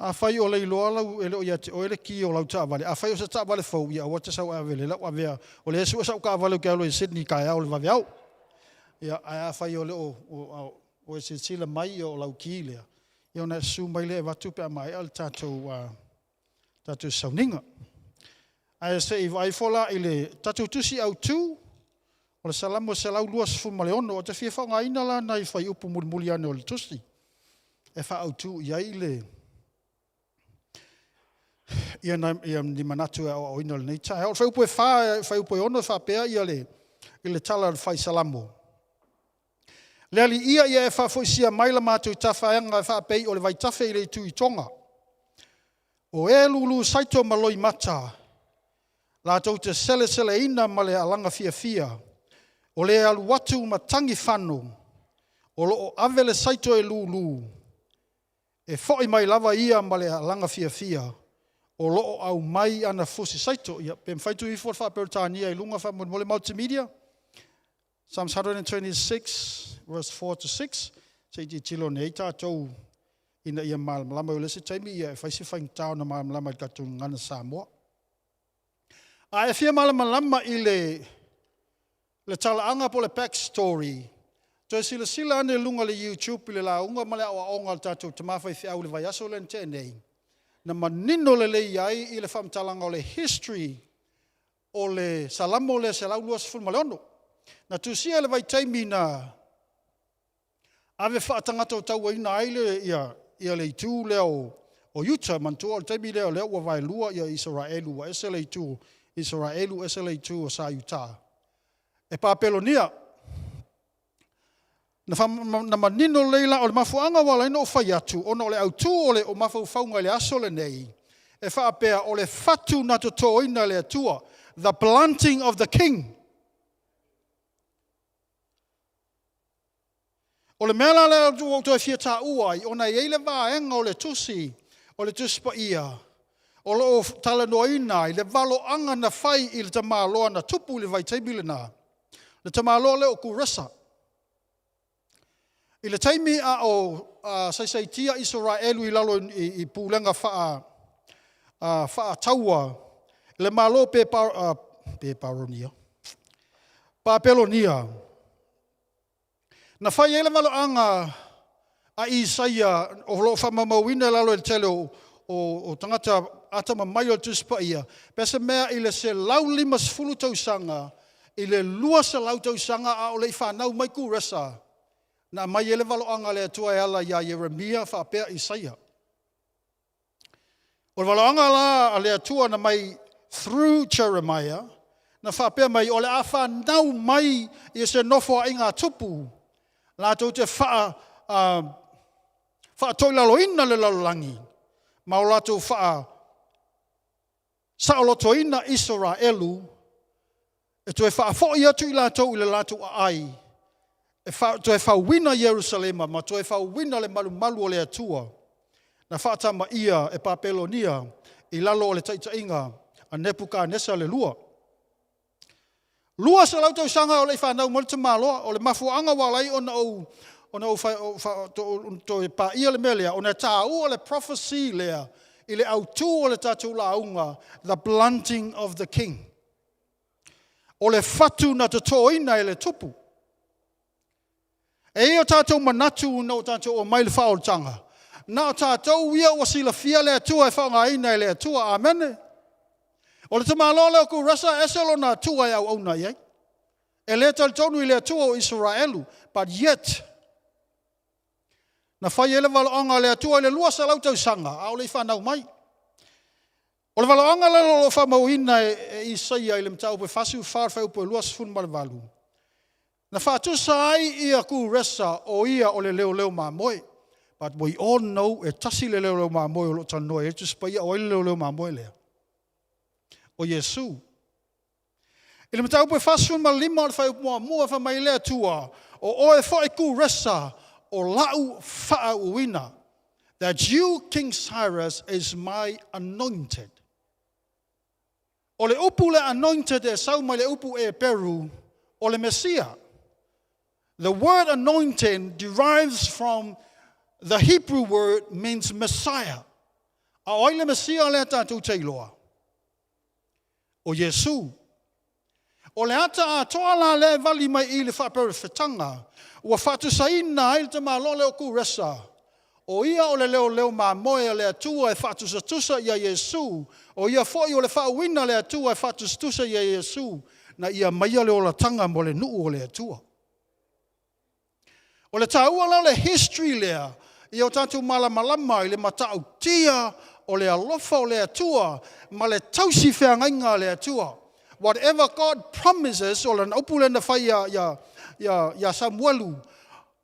afai o le iloa lau, e le o ia te oe le ki o lau taavale, afai o se taavale fou, ia aua te sau e ave le lau avea, o lea e sue sau taavale ou te alu ai i Sydney taeao i le vaveao. Ia, ae afai o le o, o, o e silasila mai o lau ki lea, ia ona e susu mai lea e avatu pe a maea le tatou, tatou sauniga. Ae se i vaai ifo la i le tatou tusi autu, o le Salamo 126, ou te fia faaaogaina la nai fuaiupu mulimuli ane o le tusi e faaautu i ai le ia, na, ia ni manatu e aoaoina o lenei taeao. O le fuaiupu e 4, fuaiupu e 6 e faapea ia le, i le tala a le fai Salamo. Le Alii ia, ia e faafoisia mai la matou tafaega e faapei o le vaitafe i le itu i Toga. O e lulu saito ma loimata, latou te seleseleina ma le alaga fiafia, o le alu atu ma tagi fano, o lo o ave le saito e lulu, e fo'i mai lava ia ma le alaga fiafia, o lo o aumai ana fusi saito. Ia, pe mafai tuu ifo le faa-Peretania i luga faamolemole multimedia. Psalms 126 verse 4 to 6. Se i tilotilo nei tatou ina ia malamalama. O le isi taimi ia e fai se faigata ona malamalama i le tatou gagana Samoa. A e fia malamalama i le talaaga po o le back story, toe silasila ane i luga o le YouTube i le lauga ma le aoaoga a le tatou tama faifeau i le vaiaso lea na tea nei, na manino lelei ai i le faamatalaga o le history o le Salamo lea 126. Na tusia i le vaitaimi na ave faatagata o tauaina ai le ia ia le itu lea o Iuta. Manatua o le taimi lea o lea ua vaelua ia Isaraelu, ua ese le itu Isaraelu ese le itu o sa Iuta e Papelonia. Na manino lelei la o le mafuaaga ua ala ai ona ou fai atu, ona o le autū o le o mafaufauga i le aso lenei, e faapea o le fatu na totoina e le Atua, the planting of the King. O le mea la lea ua ou toe fia taua ai, ona e i ai le vaega o le tusi, o le Tusi Paia, o lo o talanoaina ai le valoaga na fai i le tamaloa na tupu i le vaitaimi lena, le tamaloa lea o Kuresa. I le taimi a o saisaitia Isaraelu i lalo i pulega faataua le Malo Peparonia, Papelonia, na fai ai le valoaga a Isaia o lo o faamaumauina i lalo i le tele o tagata atamamai o le Tusi Paia, pe se mea i le 150 tausaga i le 200 tausaga a o le i fanau mai Kuresa, na aumai ai le valoaga a le Atua e ala iā Ieremia faapea Isaia. O le valoaga la a le Atua na mai through Jeremiah, na faapea mai o le a fanau mai ia se nofoaiga a tupu, latou te faatoilaloina le lalolagi ma o latou faasaolotoina Isaraelu e toe faafoi atu i latou i le latou aai, e toe fauina Ierusalema ma toe fauina le malumalu o le Atua na faatamaia e Papelonia i lalo o le taitaiga a Nepukanesa le lua. 200 tausaga o le i fanau mai le tamaloa. O le mafuaaga ua ala ai ona ou toe paia le mea lea, ona e taua le prophecy lea i le autū o le tatou lauga, the planting of the King. O le fatu na totoina e le tupu. E i ai o tatou manatu ina ua tatou omai i le faaolataga, na o tatou ia ua silafia le Atua e faaaogaina e le Atua. Amene. O le tamaloa lea o Kuresa e ese lona Atua e auauna i ai. E le talitonu i le Atua o Isaraelu, but yet na fai ai le valoaga a le Atua i le 200 tausaga a o le i fanau mai. O le valoaga lea o lo o faamauina e Isaia i le mataupu e 44 fuaiupu e 28, na faatusa ai ia Kuresa o ia o le leoleo mamoe. But we all know e tasi le leoleo mamoe o lo o talanoa i ai le Tusi Paia. O ai le leoleo mamoe lea? O Iesu. I le mataupu e 45 o le fuaiupu muamua, fai mai le Atua, o oe foi Kuresa o lau faauuina. That you, King Cyrus, is my anointed. O le upu le anointed e sau mai le upu Heperu o le Mesia. The word anointing derives from the Hebrew word means Messiah. A o ai le Mesia lea tatou te iloa? O Iesu. O le ata atoa la lea e vali mai i le faaperefetaga, ua faatusaina ai le tamaloa lea o Kuresa, o ia o le leoleo mamoe a le Atua e faatusatusa ia Iesu, o ia foi o le faauuina le Atua e faatusatusa ia Iesu, na ia maia le olataga mo le nuu o le Atua. O le taua la o le history lea, ia o tatou malamalama i le matautia o le alofa o le Atua ma le tausi feagaiga a le Atua. Whatever God promises, o lana upu lea na fai ia Samuelu,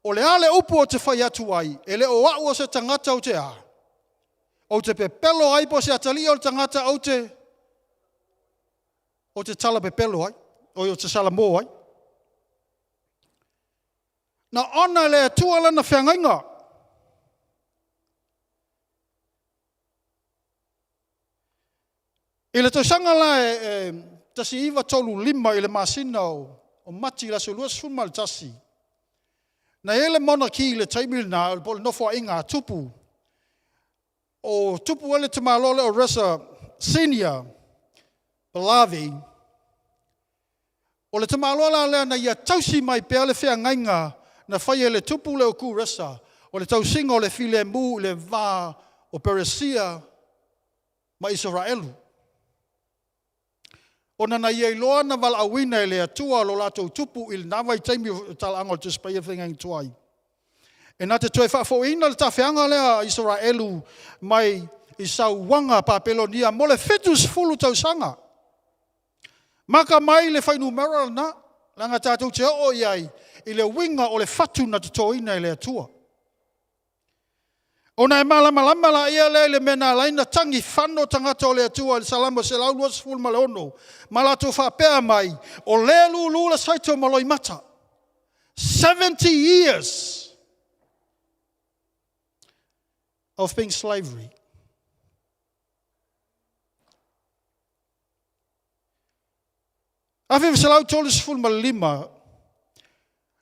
o le a le upu o te fai atu ai, e le o au o se tagata o te a. Ou te pepelo ai po o se atalii o le tagata ou te ou te tala pepelo ai, oi ou te salamo ai. Na ona e le Atua lana feagaiga. I le tausaga la e 1935 i le masina o Mati i le aso 21, na i ai le monarchy i le taimi lena, po o le nofoaiga a Tupu. O Tupu ai le tamaloa lea o Reza Senior Pahlavi. O le tamaloa la lea na ia tausi mai pea le feagaiga na faia e le Tupu lea o Kuresa, o le tausiga o le filemu i le va o Peresia ma Isaraelu. Ona na ia iloa na valaauina e le Atua lo latou Tupu i lena vaitaimi o talaaga o le Tusi Paia Feagaiga Tuai, e na te toe faafoiina le tafeaga lea a Isaraelu mai i sauaga Papelonia mo le 70 tausaga. Maka mai le fuainumera lena, leaga tatou te oo i ai i le uiga o le fatu na totoina e le Atua. Ona e malamalama laia lea i le mea na ala ai ona tagi fano tagata o le Atua i le Salamo 126 ma latou faapea mai, O lea e lulu le saito ma loimata. 70 years of being slavery. 1935,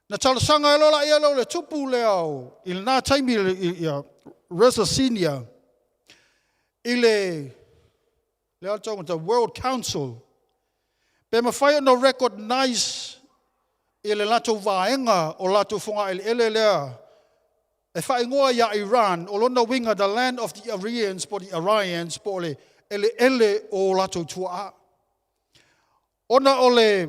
na talosaga ai loa laia lea o le tupu lea o, i lena taimi ia Reza Senior, i le, le a le the World Council, pe mafai ona recognize i le latou vaega o latou fogaeleele lea e faaigoa ia Iran, o lona uiga the land of the Aryans po o the Aryans, po o le eleele o latou tuaa. Ona o le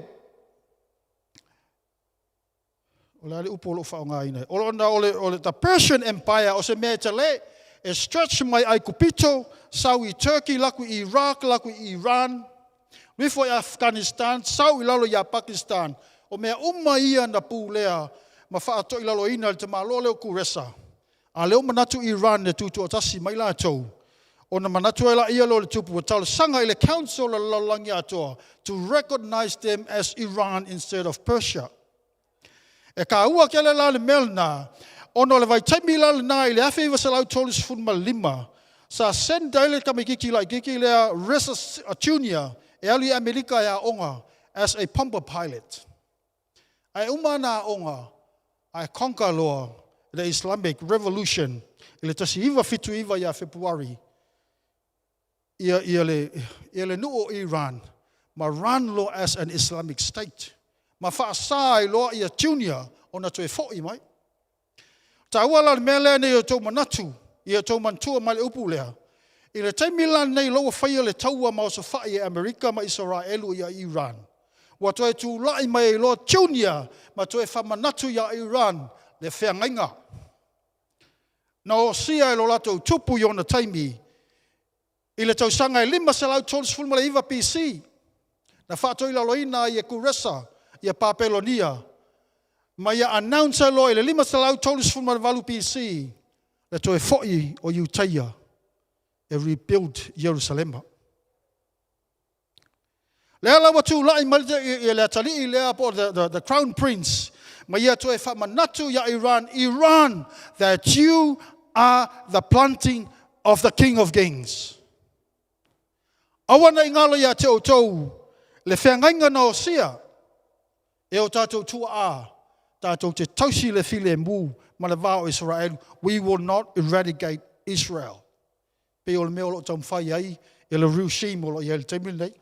o le a le upu o lo o faaaogaina? Ona o le the Persian Empire o se mea e tele, e stretch mai Aikupito, sau i Turkey, laku i Iraq, laku i Iran, alu ifo i Afghanistan, sau i lalo ia Pakistan. O mea uma ia na pulea ma faatoilaloina e le tamaloa lea o Kuresa. A lea ua manatu Iran e tutoatasi mai latou, ona manatu ai laia lea o le tupu ua talosaga i le Council o le Lalolagi Atoa to recognize them as Iran instead of Persia. E taua tele la le mea lena, ona o le vaitaimi la lena i le 1935, sa send ai le tamaitiiti laitiiti lea Reza Junior e alu i Amerika e aoga as a bomber pilot. Ae uma ana aoga, ae conquer loa le Islamic Revolution i le 1979 ia Fepuari ia ia le ia le nuu o Iran ma run loa as an Islamic State ma faasa ai loa ia Junior ona toe foi mai. Taua la le mea lea ina ia outou manatu, ia outou manatua mai le upu lea, i le taimi la lenei o la ua faia le taua ma osofai e Amerika ma Isaraelu ia Iran, ua toe tulai mai ai loa Junior ma toe faamanatu ia Iran le feagaiga na osia e lo latou tupu i ona taimi i le tausaga e 539 BC, na faatoilaloina ai e Kuresa ia Papelonia, ma ia announce ai loa i le 538 BC le toe foi o Iutaia e rebuild Ierusalema. Lea la ua tulai mai le atalii lea po o the crown prince, ma ia toe faamanatu ia Iran, Iran, that you are the planting of the King of Kings. Aua ne i galo ia te outou le feagaiga na osia e o tatou tuaa, tatou te tausi le filemu ma le va o Isaraelu. We will not eradicate Israel. Pei o le mea o lo o taumafai ai e le regime o lo o i ai i le taimi lenei.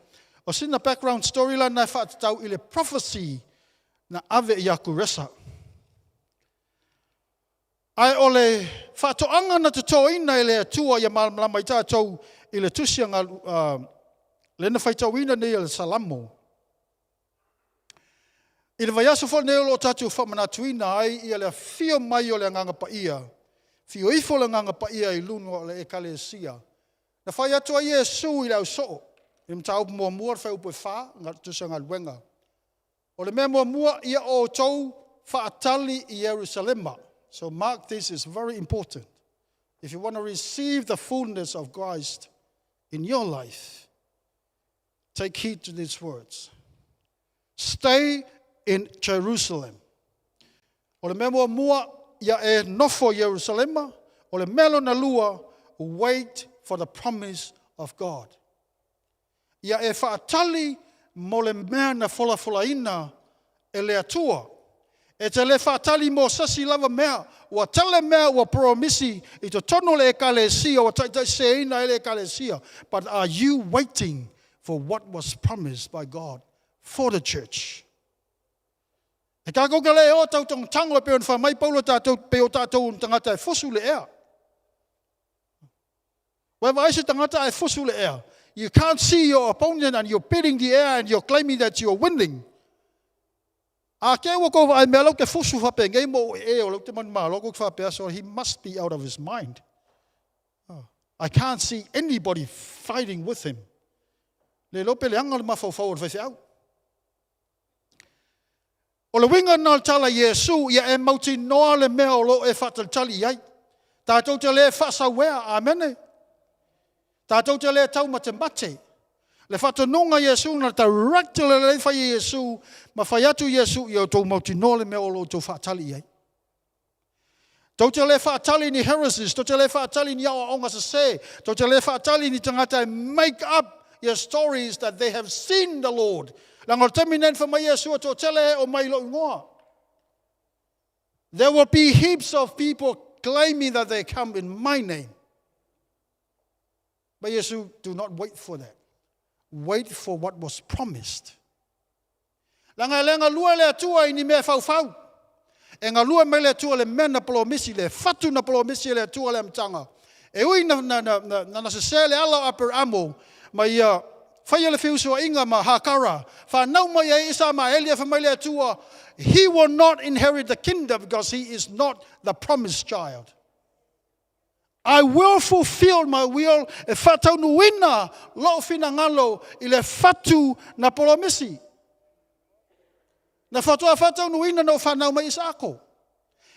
O sina background story la na e faatatau i le prophecy na ave ia Kuresa. Ae o le faatoaga na totoina e le Atua ia malamalama ai tatou i le tusi a lea na faitauina nei e le Salamo. I le vaiaso foi lenei o lo o tatou faamanatuina ai ia le afio mai o le Agaga Paia, afio ifo le Agaga Paia i luga o le Ekalesia. Na fai atu ai Iesu i le ausoo, i le mataupu muamua le fuaiupu e 4, tusi o galuega. O le mea muamua, ia outou faatali i Ierusalema. So mark this is very important. If you want to receive the fullness of Christ in your life, take heed to these words. Stay in Jerusalem. O le mea muamua ia e nofo i Ierusalema, o le mea lona lua, wait for the promise of God. Ia e faatali mo le mea na folafolaina e le Atua. E te le faatali mo sasi lava mea, ua tele mea ua promisi i totonu o le Ekalesia ua taitaiseseina ai le Ekalesia, but are you waiting for what was promised by God for the church? E tatou te le o tautangotango e pei ona fai mai Paulo tatou pei o tatou ni tagata e fusu le ea. Ua e vaai se tagata ae fusu le ea. You can't see your opponent and you're beating the air and you're claiming that you're winning. A ke ua kou vaai mea lau te fusu faapenei mo ou ee o lea ou te manumalo kou te faapea so he must be out of his mind. Oh, I can't see anybody fighting with him. Le iloa pe leaga le mafaufau o le faifeau. O le uiga lena o le tala i Iesu, ia e mautinoa le mea o lo o e faatalitali i ai. Tatou te le faasauea, amene. Tatou te le taumatemate. Le faatonuga a Iesu na direct lelei fai e Iesu ma fai atu Iesu, ia outou mautinoa le mea o lo o outou faatali i ai. Tou te le faatali ni heresies, tou te le faatali ni aoaoga sese, tou te le faatali ni tagata e make up your stories that they have seen the Lord. Leaga o le taimi nei na fai mai Iesu e toatele e o mai i lou igoa. There will be heaps of people claiming that they come in my name. But Iesu, do not wait for that. Wait for what was promised. Leaga e le galue le Atua i ni mea faufau. E galue mai le Atua le mea na polomisi, le fatu na polomisi e le Atua le amataga. E ui na, na, na, na, na, na sesē le ala o Aperamo ma ia faia le feusuaiga ma Hakara, whanau mai ai Isamaeli e fai mai le Atua, he will not inherit the kingdom because he is not the promised child. I will fulfill my will e faataunuuina lou finagalo i le fatu na polomisi. Na faatoa faataunuuina na ou fanau mai Isaako.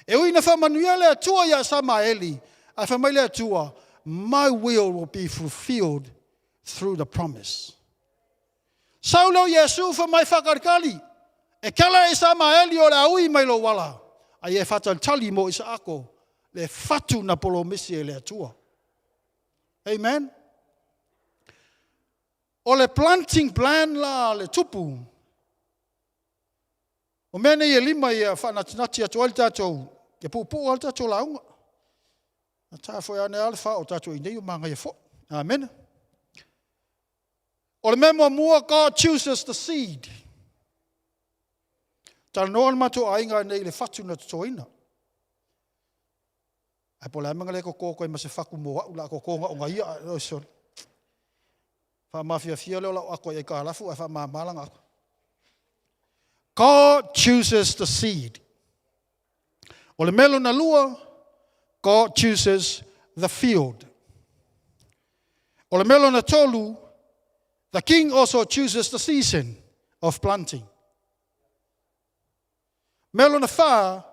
E ui na faamanuia le Atua iā Samaeli, ae fai mai le Atua, My will will be fulfilled through the promise. Sau lea o Iesu fai mai faakalikali, E kala e Isamaeli o le a ui mai lou ala, a ia e faatalitali mo Isaako le fatu na polomisi e le Atua. Amen. O le planting plan la le tupu. O mea nei e lima ia faanatinati atu ai le tatou, ia puupuu ai le tatou lauga. Na taa foi ane a le fa o tatou i nei o magaia foi. Amen. O le mea muamua, God chooses the seed. Talanoa le matou aiga nei i le fatu na totoina. Ae po o le a mea na le koko atu ai ma se fatu mo a'u, o le a koko na o na ia oi sole. Faamafiafia lea o lau ato i aitalafu ae faamama lana ato. God chooses the seed. O le mea lona lua, God chooses the field. O le mea lona tolu, the king also chooses the season of planting. Mea lona fa,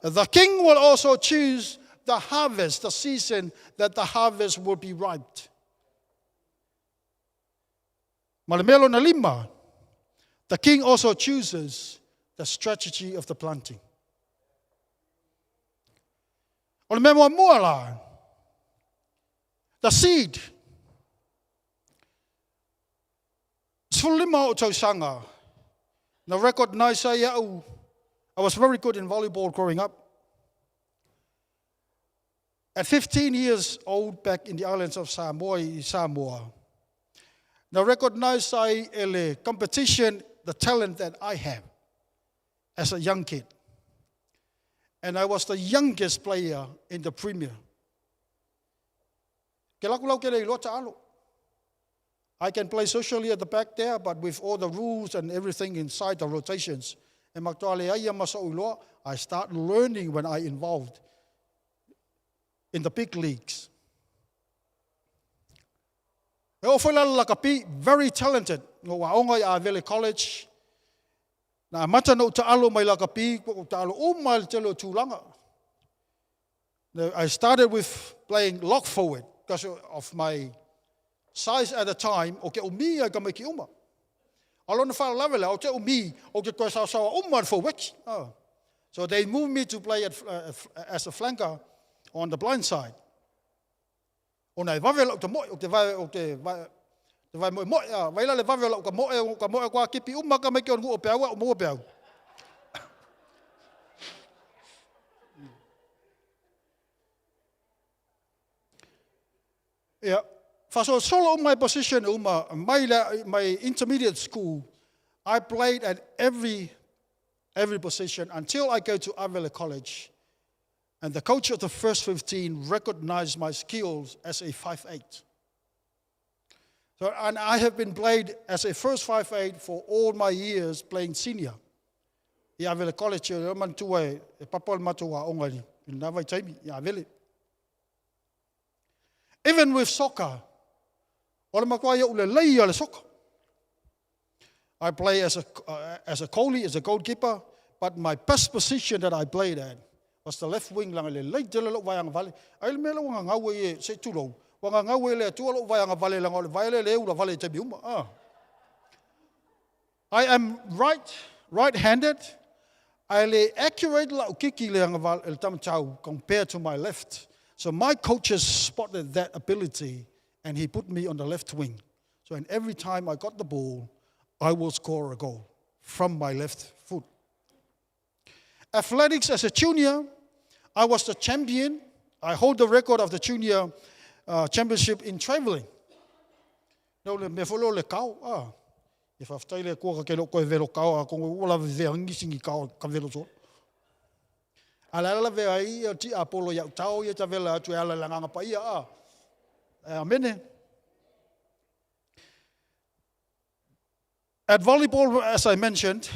the king will also choose the harvest, the season that the harvest will be ripe. Ma le mea lona lima, the king also chooses the strategy of the planting. O le mea muamua la, the seed. 15 o'u tausaga, na recognize ai a'u, I was very good in volleyball growing up. At 15 years old back in the islands of Samoa i Samoa, na recognize ai e le competition the talent that I have as a young kid. And I was the youngest player in the premier. Ke laku lau ke le iloa taalo. I can play socially at the back there, but with all the rules and everything inside the rotations, e matua leai ia ma so'u iloa, I start learning when I involved in the big leagues. E oo foi la le lakapi, very talented, na ou aoga i Avele College, na amata na ou taalo mai lakapi, ua ou taalo uma i le tele o tulaga. I started with playing lock forward because of my size at the time, o ke umi ai tamaiti uma. A lona faalavelave lea, o te umi, o te toe saosaoa uma le forward. Oh. So they moved me to play at, as a flanker on the blind side. Ona e vave lau tamoe, o te vae, o te vae, te vae moe moe, a vai la le vave o lau tamoe, o ka moe kua kipi uma ka maiki o ngu o peau, o mua peau. Ia, faasolosolo uma ai position uma mai le my intermediate school, I played at every every position until I go to Avele College. And the coach of the first 15 recognized my skills as a 5'8. So, and I have been played as a first 5'8 for all my years playing senior. I Avele College, e manatua e papa o le matou aoga i lena vaitaimi i Avele. Even with soccer, o le matua ia lelei a le soccer. I play as a, as a goalie, as a goalkeeper, but my best position that I played at was the left wing langa lelei tele lou vaeaga vale. Ai le mea lea ua gagau ai e, se i tulou, ua gagau ai e le Atua lou vaeaga vale leaga o le vae lea e le ula vale i taimi uma. Ah. I am right, right-handed. Ae le accurate lau kiki le agavale, le taumatau compared to my left. So my coaches spotted that ability and he put me on the left wing. So and every time I got the ball, I will score a goal from my left foot. Athletics as a junior, I was the champion. I hold the record of the junior championship in traveling. No le mea foi lea o le kao, ah. E faafetai le Atua ka te le o toe velo kao a kongo ua lave vea nisi ni kao ka velo solo. A le ala lave ai ia ti Apollo iau tao ia ta vela atu e ala le agaga paia a. Amene. At volleyball, as I mentioned,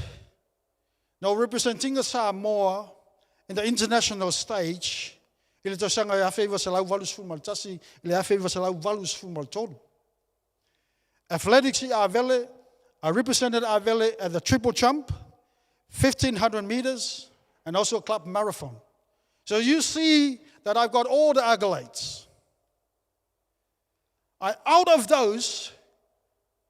now representing the Samoa in the international stage, i le tausaga e 1981 i le 1983. Athletics i Avele, I represented Avele at the triple jump, 1500 meters, and also club marathon. So you see that I've got all the accolades. I, out of those,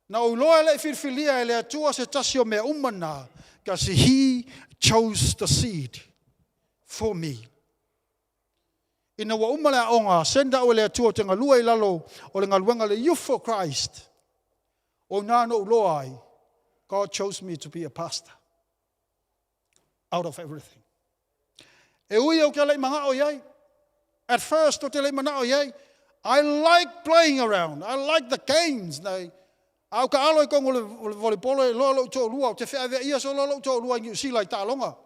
na ou iloa e le i filifilia e le Atua se tasi o mea uma na, because He chose the seed for me. Ina ua uma le aoga, send au e le Atua ou te galue i lalo o le galuega le Youth for Christ. O ina na ou iloa ai, God chose me to be a pastor. Out of everything. E ui ou te le i manao i ai. At first, ou te le i manao i ai. I like playing around. I like the games. Nei, a o ka alo i kongo o le volleyball e loa lou toalua, ou te feaveaia solo lou toalua i Niu Sila i taaloga.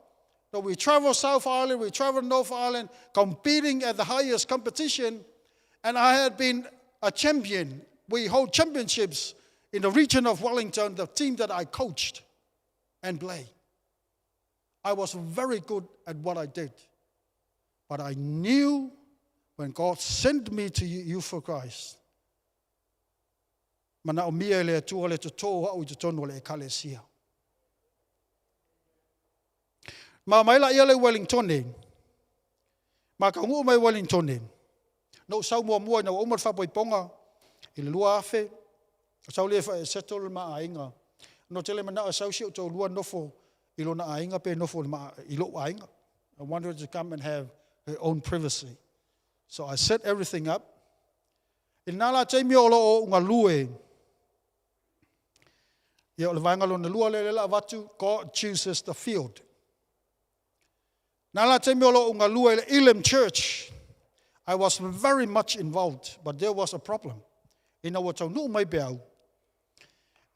So we travel South Island, we travel North Island, competing at the highest competition, and I had been a champion. We hold championships in the region of Wellington, the team that I coached and played. I was very good at what I did. But I knew when God sent me to Youth for Christ, manaomia e le Atua le totō au i totonu o le Ekalesia. Ma mai la ia le Wellingtone, ma kaunuu mai Wellingtone, na ou sau muamua ina ua uma le faapoipoga i le 2000, sau lea e settle le ma aiga. No tele manao e sau si ou toalua nofo i lona aiga pe nofo i lou aiga. I wanted her to come and have her own privacy. So I set everything up. I lena la taimi o lo o ou galue, ia o le vaega lona lua lea lea la avatu, God chooses the field. Na la taimi o lo o ou galue i le Elim Church, I was very much involved, but there was a problem. Ina ua taunuu mai peau,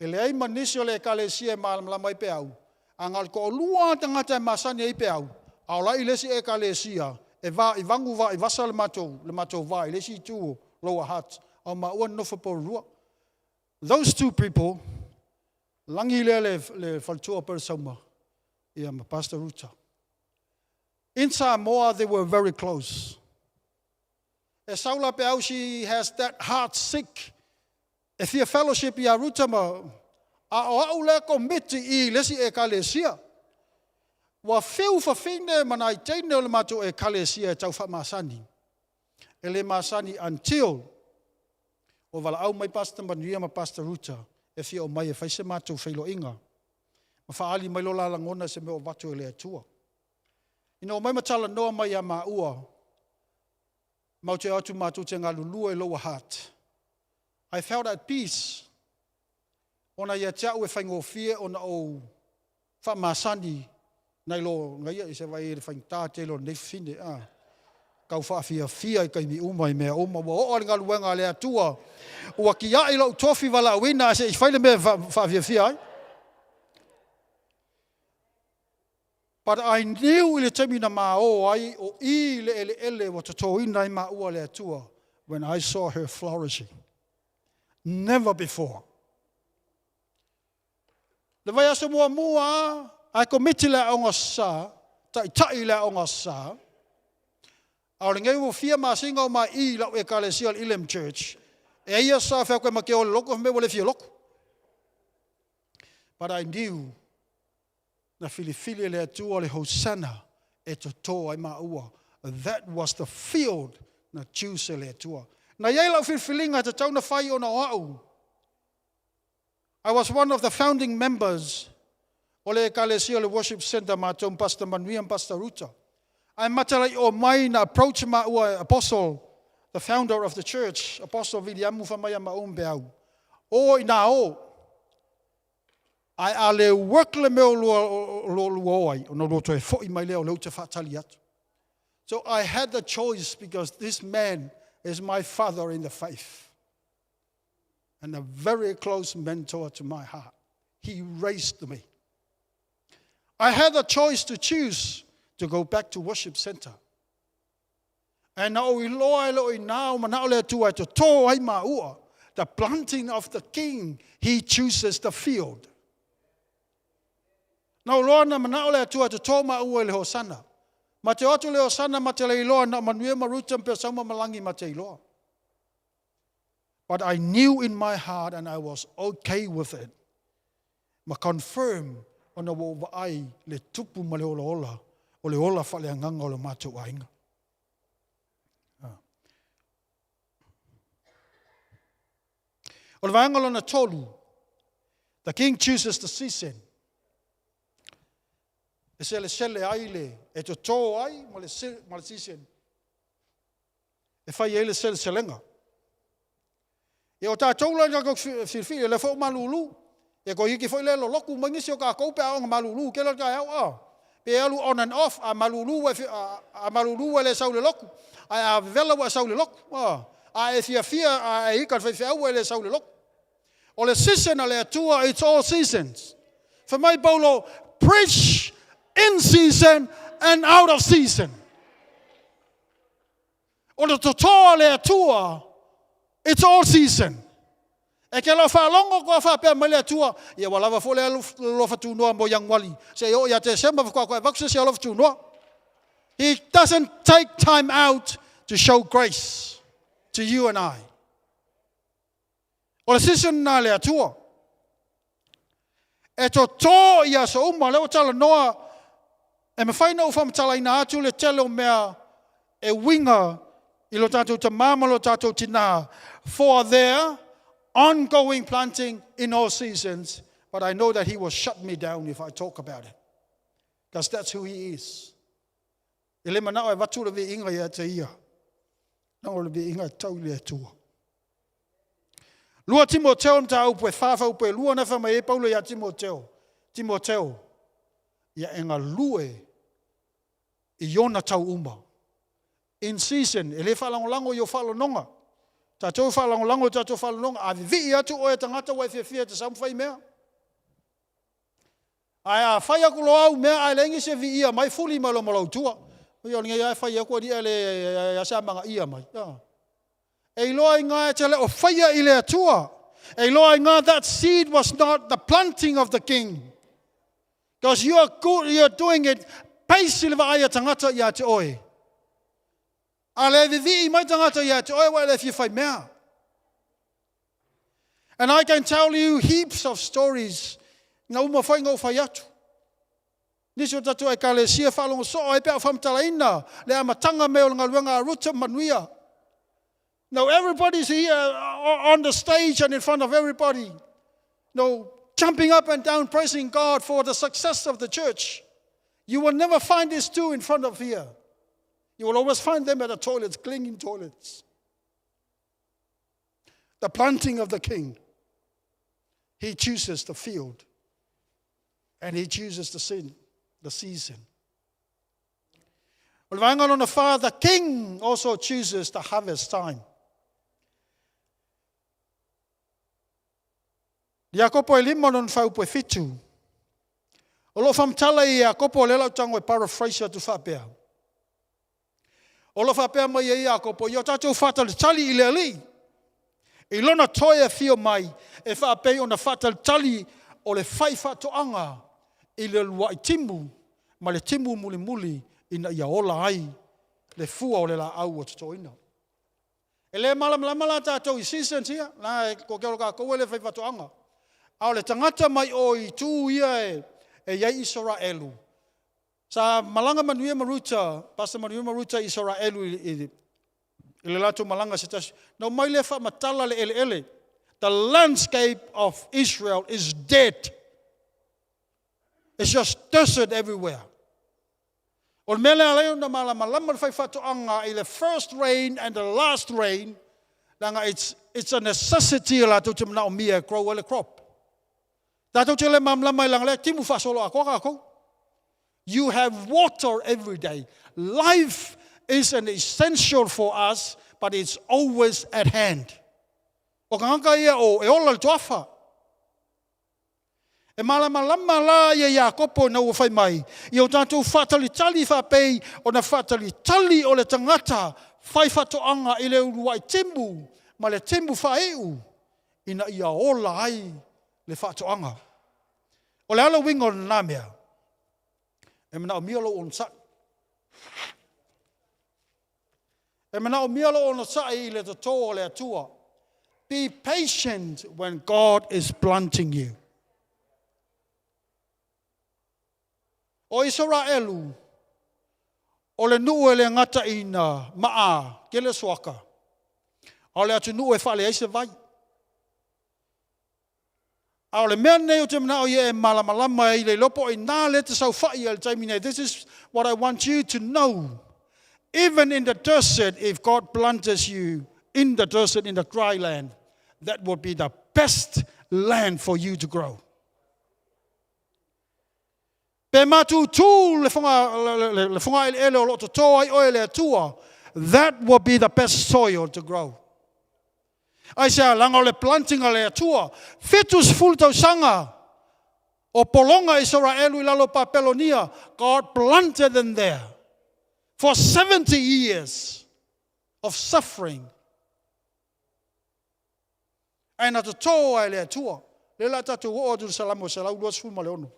e leai ma nisi o le ekalesia e malamalama ai peau, a na o le toalua lava tagata e masani ai peau, a ola i le isi ekalesia, e va i vagu va i vasa le matou, le matou va i le isi itu o Lower Hutt, a o maua nonofo pourua. Those two people, lagi lea le, le faletua o Pelesauma, ia ma Pastor Ruta. In Samoa, they were very close. E sau la peau, she has that heart sick. E fia fellowship ia Ruta ma, a o au lea komiti i le isi ekalesia. Ua fiu fafine ma nai teine o le matou ekalesia e tau faamasani. E le masani until ua valaau mai Pastor Manuia ma Pastor Ruta e fia omai e fai se matou feiloaiga ma faaali mai lo la lagona i se mea o avatu e le Atua. Ina ua omai ma talanoa mai ia maua, matou te o atu matou te galulue i Lower Hutt. I felt at peace ona ia te au e faigofie ona ou faamasani nai lo na ia i se vaai i le faigata tele o lenei fafine a tau faafiafia i taimi uma i mea uma. Ua oo lava le galuega a le Atua ua tiai lou tofi valaauina ae se i fai le mea e faafiafia ai. But I knew i le taimi na ma o ai o i le eleele ua totoina ai maua e le Atua when I saw her flourishing. Never before. Le vaiaso muamua lava, ae komiti le Aoga Sa, taitai le Aoga Sa, a o lenei ua fia masina o ma i i lau Ekalesia o le Elim Church, e ia sa fai atu e ma te o i le lotu, fai mai ua le fia lotu. But I knew na filifili e le Atua le Hosanna e toto ai maua. That was the field na choose e le Atua. Na i ai lau filifiliga e tatau ona fai ona o au. I was one of the founding members o le Ekalesia o le Worship Centre matou ma Pastor Manuia ma Pastor Ruta. Ae matalai'o mai na approach maua e Apostle, the founder of the church, Apostle Viliamu fai mai ia maua ma Peau, O ina o! Ae a le work le mea o lo lua o ai, ona lua toe foi mai lea o lea ou te faatali atu. So I had the choice because this man is my father in the faith and a very close mentor to my heart. He raised me. I had the choice to choose to go back to worship center. Ae na ou iloa e le o i ina o manao le Atua e totō ai maua, the planting of the king, he chooses the field. Na ou iloa na manao le Atua e totō maua i le Hosana. Ma te o atu le Hosana ma te le iloa na o Manuia ma Ruta ma Peasauma ma Lagi ma te iloa. But I knew in my heart and I was okay with it. Ma confirm ona ua ou vaai le tupu ma le olaola o le ola faaleagaga o le matou aiga. O le vaega lona tolu, the king chooses the season. E selesele ai le, e totō ai ma le, ma le season e fai ai le seleselega. Ia o tatou la tatou filifili, o lea foi ua malulu. Ia toeitiiti foi lea lolotu mai nisi o tatou pe a oo ina malulu tele le taeao a. Pe alu on and off, a malulu ua e a malulu ua e le sau i le lotu, ae a vevela ua e sau i le lotu. A, a e fiafia a e ika i le faifeau ua e le sau i le lotu. O le season a le Atua, it's all seasons. Fai mai Paulo, preach in season and out of season. O le toto a le Atua, it's all season. E ke lau faalogo koa faapea mai le Atua, ia ua lava foi le alofa tunoa mo Ianuali, seia oo ia Tesema faatoa toe avatu se isi alofa tunoa. He doesn't take time out to show grace to you and I. O le season lena a le Atua. E totō i aso uma, lea ua talanoa, e mafai ona ou faamatalaina atu le tele o mea e uiga i lo tatou tamā ma lo tatou tinā for their ongoing planting in all seasons, but I know that he will shut me down if I talk about it, because that's who he is. E le manao e avatu le viiga ia te ia, leaga o le viiga e tau i le Atua. 2 Timoteo mataupu e 4 fuaiupu e 2 na fai mai ai Paulo ia Timoteo, Timoteo, ia e galue i ona tau uma. In season, e le faalagolago i ou faalonoga. Tatou e faalagolago i tatou faalonoga, a vivii atu oe e tagata ua e fiafia e te sau ma fai mea. Ae a fai atu loa au mea ae leai nisi e viia mai, fuli mai loa ma lou tua. Oi o lenei lava e fai atu alii ae leai lava se amanaia mai. E iloa ai na e te le o faia i le Atua. E iloa ai na that seed was not the planting of the king. Because you are good, you are doing it base i le vaai a tagata ia te oe. A le vivii mai tagata ia te oe ua e le fia fai mea. And I can tell you heaps of stories na uma foi na ou fai atu. Nisi o tatou Ekalesia faalogo soo ai pe a ou faamatalaina le amataga mai o le galuega a Ruta Manuia. Now everybody's here on the stage and in front of everybody, jumping up and down, praising God for the success of the church. You will never find these two in front of here. You will always find them at the toilets, cleaning toilets. The planting of the king. He chooses the field and he chooses the sin, the season. O le vaega lona fa, the king also chooses the harvest time. Iakopo e lima lona faaupu e fitu. O lo o faamatala i Iakopo lea lau tago e paraphrase atu faapea. O lo o faapea mai ai Iakopo, ia o tatou faatalitali i le Alii, i lona toe afio mai e faapei ona faatalitali o le faifaatoaga i le uluai timu ma le timu mulimuli ina ia ola ai le fua o le laau ua totoina. E le malamalama la tatou i seasons ia, la e toatele o tatou e le faifaatoaga. A o le tagata mai o i itu ia e i ai Isaraelu, sa malaga Manuia ma Ruta, Pastor Manuia ma Ruta i Isaraelu i le latou malaga se tasi. Na omai lea faamatala le eleele. The landscape of Israel is dead. It's just desert everywhere. O le mea lea ala ai ona malamalama le faifaatoaga i le first rain and the last rain, leaga it's a necessity latou te manaomia e grow ai le crop. Tatou te le malamalama i leaga lea timu faasolo atoa tatou. You have water every day. Life is an essential for us, but it's always at hand. O tagata ia o e ola le toafa. E malamalama la ia Iakopo ina ua fai mai, i o tatou faatalitali faapei ona faatalitali o le tagata fai faatoaga i le uluai timu ma le timu faaiu ina ia ola ai le faatoaga. O le a le uiga o lena mea? E manaomia lou onosai. E manaomia lou onosai i le toto o le Atua. Be patient when God is planting you. O Isaraelu, o le nuu e le gata ina maa tele soaka, a o le atunuu e faaleai se vai. A o le mea lenei ou te manao ia e malamalama ai i le iloa po o ina lea e te saofai ai i le taimi nei. This is what I want you to know. Even in the desert, if God plants you in the desert, in the dry land, that will be the best land for you to grow. Pe matutu le fogaeleele o lo o toto ai oe e le Atua, that will be the best soil to grow. Aisea? Leaga o le planting a le Atua. 70 tausaga o pologa Isaraelu i lalo o Papelonia, God planted them there for 70 years of suffering. Ae na toto ai le Atua. Lea la tatou oo atu i le Salamo 126.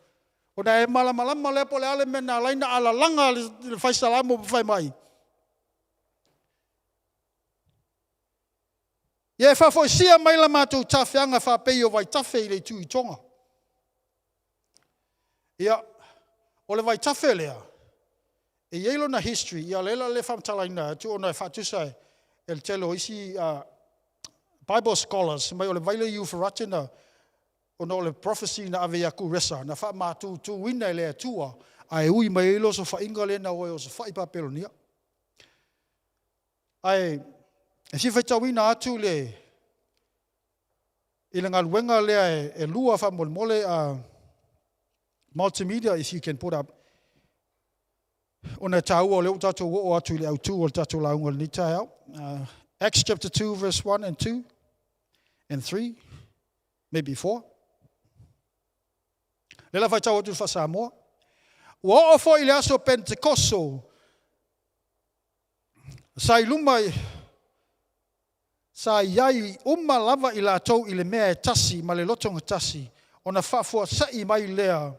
Ona e malamalama lea po o le a le mea na ala ai ona alalaga le fai Salamo ma fai mai. Ia e faafoisia mai la matou tafeaga faapei o vaitafe i le itu i Toga. Ia, o le vaitafe lea, e i ai lona history, ia lea la le faamatalaina atu ona e faatusa e le tele o isi Bible scholars mai o le vai lea Eufarate na ona o le prophecy na ave ia Kuresa na faamatutuina e le Atua ae ui mai ai le osofaiga lea na o e osofai Papelonia. Ae e fia faitauina atu le i le galuega lea e lua faamolemole multimedia if you can put up ona e taua o lea ua tatou oo atu i le autu o le tatou lauga i lenei taeao. Acts chapter 2 verse 1 and 2 and 3, maybe 4. Lea la faitau atu i le faa-Samoa. Ua oo foi i le aso Pentekoso, sa i luma sa i ai uma lava i latou i le mea e tasi ma le lotogatasi, ona faafuasai mai lea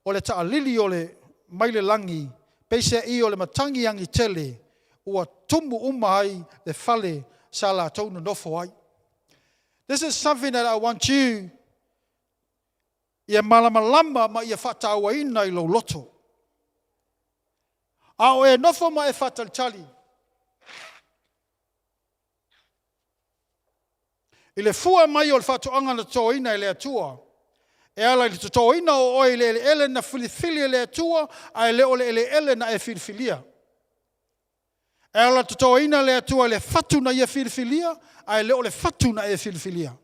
o le taalili o le mai le lagi, peiseai o le matagi agi tele, ua tumu uma ai le fale sa latou nonofo ai. This is something that I want you ia malamalama ma ia faatauaina i lou loto. A o e nofo ma e faatalitali. I le fua mai o le faatoaga na totoina e le Atua, e ala i le totoina o oe i le eleele na filifili e le Atua ae le o le eleele na e filifilia. E ala totoina le Atua i le fatu na ia filifilia ae le o le fatu na e filifilia.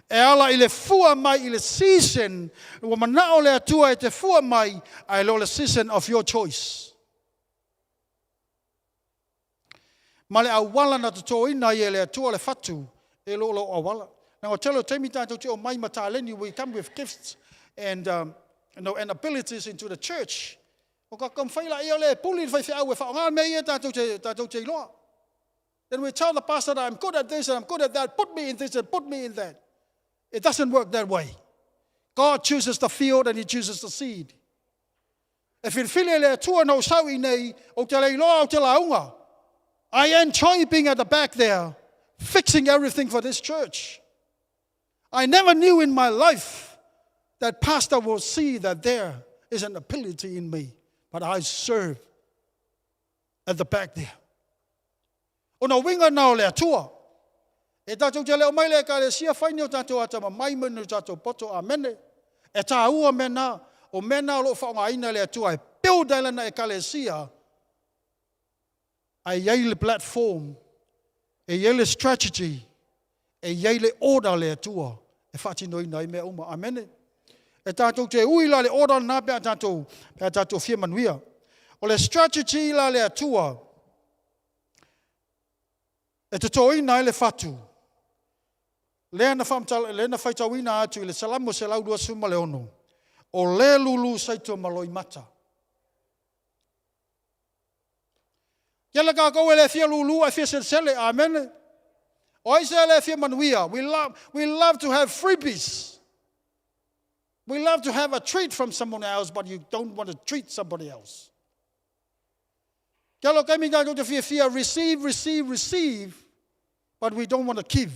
E ala i le fua mai i le season ua manao le Atua e te fua mai ae le o le season of your choice. Ma le auala na totoina ai e le Atua le fatu e le o lou auala. Leaga o le tele o taimi tatou te omai ma taleni, we come with gifts and um, you know, and abilities into the church. O ka taumafai laia lea e puli le faifeau e faaaoga mea ia tatou te, tatou te iloa. Then we tell the pastor that I'm good at this and I'm good at that, put me in this and put me in that. It doesn't work that way. God chooses the field and he chooses the seed. E filifili e le Atua na ou sau i nei, ou te le iloa ou te lauga. I enjoy being at the back there, fixing everything for this church. I never knew in my life that pastor will see that there is an ability in me, but I serve at the back there. O na winga na o le Atua. E tātou te leo mai le ekalesia whai ni o tātou atama mai me ni o tātou poto amene. E tā ua mea nā, o mea nā o loo whaongaina le Atua e build ai lana ekalesia a i ai le platform, e i ai le strategy, e i ai le order a le Atua e faatinoina ai mea uma. Amene. E tātou te ui la le order lena pe a tātou, pe a tātou fia manuia. O le strategy la le Atua e totoina ai le fatu, lea na faamatala, lea na faitauina atu i le Salamo 126, o le lulu saito ma loimata. Kela kākou e le fia lūlū ae fia selesele. Amene. O ai se le fia manuia. We love, we love to have freebies. We love to have a treat from someone else, but you don't want to treat somebody else. Kia lo kaimi tātou te fia fia receive, receive, receive, but we don't want to give.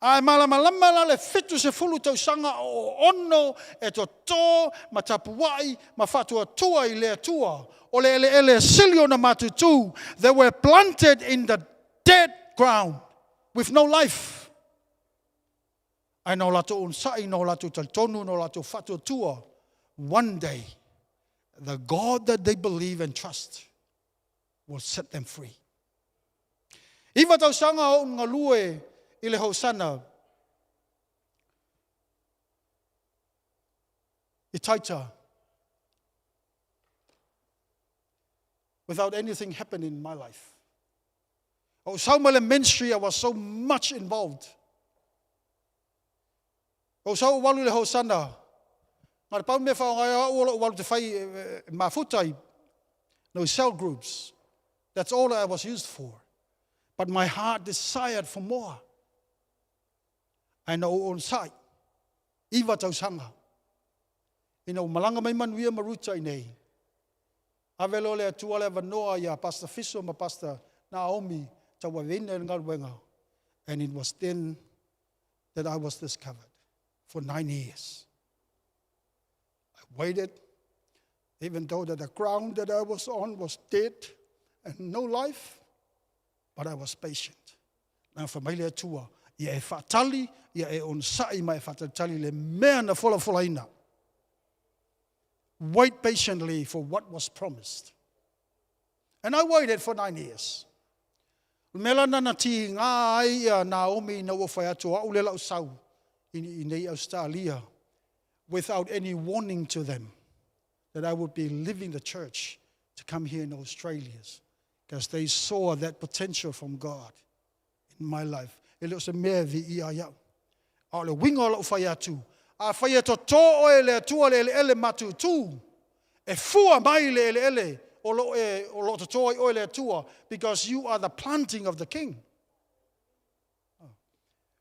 A e malamalama la le 70 tausaga o ono e totō ma tapuai ma faatuatua i le Atua, o le eleele sili ona matutu, they were planted in the dead ground with no life. Ae na o latou onosai, na o latou talitonu, na o latou faatuatua, one day the God that they believe and trust will set them free. Iwa tausaga o galue i le Hosana i Taita without anything happening in my life. O sau mai le ministry, I was so much involved. O sau walu le Hosana, ngā te pau mea whaongai au o lou walu te whai e, e, mafuta i no cell groups. That's all I was used for. But my heart desired for more. Ae na ou onosai, iwa tausaga, ina ua malaga mai Manuia ma Ruta i nei, ave loa le Atua le avanoa iā Pastor Fiso ma Pastor Naomi tauaveina i le galuega, and it was then that I was discovered for 9 years. I waited, even though that the ground that I was on was dead and no life, but I was patient. Na fai mai le Atua, ia e faatali, ia e onosai ma e faatalitali le mea na folafolaina. Wait patiently for what was promised. And I waited for 9 years. O le mea la na tīgā ai ia Naomi ina ua fai atu, o au le lau sau i, i nei Australia without any warning to them that I would be leaving the church to come here in Australia because they saw that potential from God in my life. E le o se mea e viia ai au. A o le uiga o lau fai atu, afai e totō oe e le Atua le eleele matutu, e fua mai le eleele o lo o e, o lo o totō ai oe le Atua, because you are the planting of the King.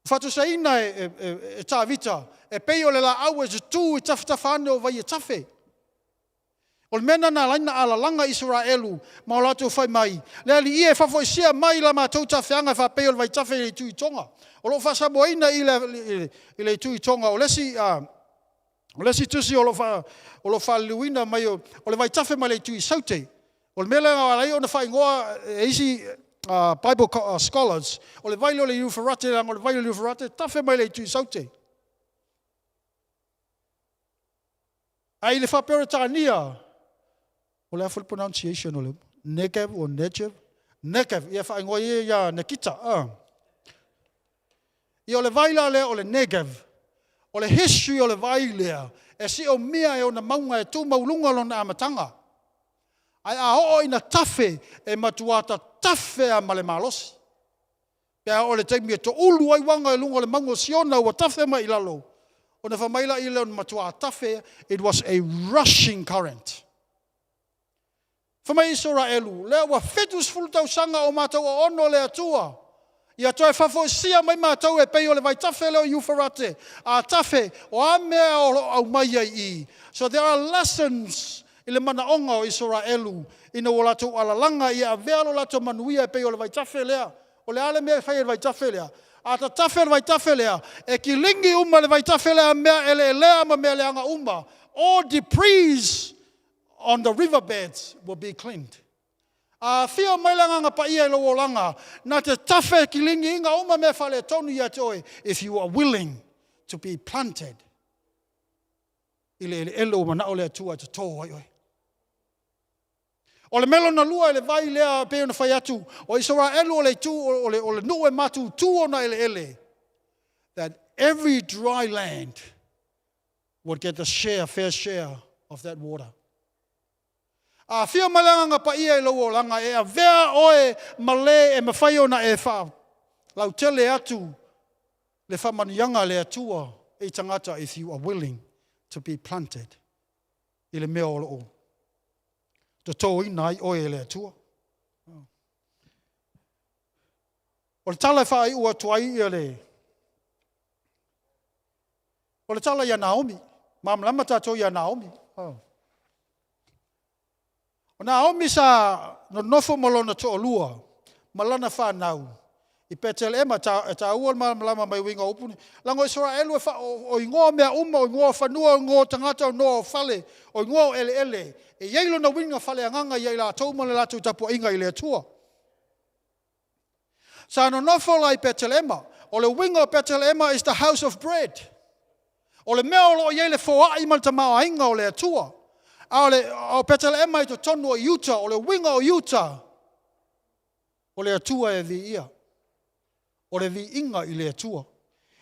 Fatusaina e, e, e, e Tāvita, e pei o le laau e tutū i tafatafa ane o vai e tafe. O le mea na na laina alalaga Isaraelu ma o latou fai mai, Le Alii e, fafoisia mai la matou tafeaga e faapei o le vaitafe i le itu i Tonga. O lo o faasamoaina i le, i le itu i Tonga. O le isi, o le isi tusi o lo o, o lo o faaliliuina mai o, o le vaitafe mai le itu i Saute. O le mea lea na ala ai ona faaigoa e isi Bible scholars, o le vai lea o le Eufarate, leaga o le vai o le Eufarate e tafe mai le itu i Saute. Ae i le faa-Peretania, o le a foi le pronunciation o le Negev o Negev? Negev, ia faaigoa ia ia Nekita. Ia o le vai la lea o le Negev, o le history o le vai lea, e siomia e ona mauga e tu mauuluga lona amataga. Ae a oo ina tafe, e matua tatafe lava ma le malosi. Pe a oo i le taimi e toulu ai uaga i luga o le mauga o Siona ua tafe mai i lalo, ona fai mai laia lea o le matua tafe, it was a rushing current. Fai mai Isaraelu, lea ua 70 tausaga o matou oono le Atua, ia toe faafoisia mai matou e pei o le vaitafe lea o Eufarate, a tafe, o a mea o lo o aumai ai i i. So there are lessons i le manaoga o Isaraelu ina ua latou alalaga ia avea lo latou manuia e pei o le vaitafe lea. O le a le mea e fai e le vaitafe lea? A tatafe le vaitafe lea, e kiligi uma e le vaitafe lea mea eleelea ma mea leaga uma, all debris on the river beds will be cleaned. A afio mai le Agaga Paia i lou olaga, na te tafe kiligiina uma mea faaletonu ia te oe, if you are willing to be planted i le eleele ua manao le Atua e toto ai oe. O le mea lona lua i le vai lea pei ona fai atu, o Isaraelu o le itu o le, o le nuu e matutu ona eleele, that every dry land would get the share, fair share of that water. A afio mai le Agaga Paia i lou olaga, e avea oe ma le e mafai ona e faalautele atu le faamanuiaga a le Atua i tagata if you are willing to be planted i le mea o lo o totoina ai oe e le Atua. O le tala e faaiu atu ai ia le O le tala ia Naomi. Malamalama tatou ia Naomi. Oh. O Naomi sa nonofo ma lona toalua ma lana fanau i Petelehema, e taua le malamalama mai uiga o upu nei. Leaga o Isaraelu e fa, o, o igoa mea uma, o igoa o fanua, o igoa o tagata, o igoa o fale, o igoa o eleele, e i ai lona uiga faaleagaga ia i latou ma le latou tapuaiga i le Atua. Sa nonofo la i Petelehema. O le uiga o Petelehema is the house of bread. O le mea o lo o i ai le foai ma le tamaoaiga o le Atua. A o le o Petelehema i totonu o Iuta, o le uiga o Iuta, o le Atua e viia. O le viiga i le Atua.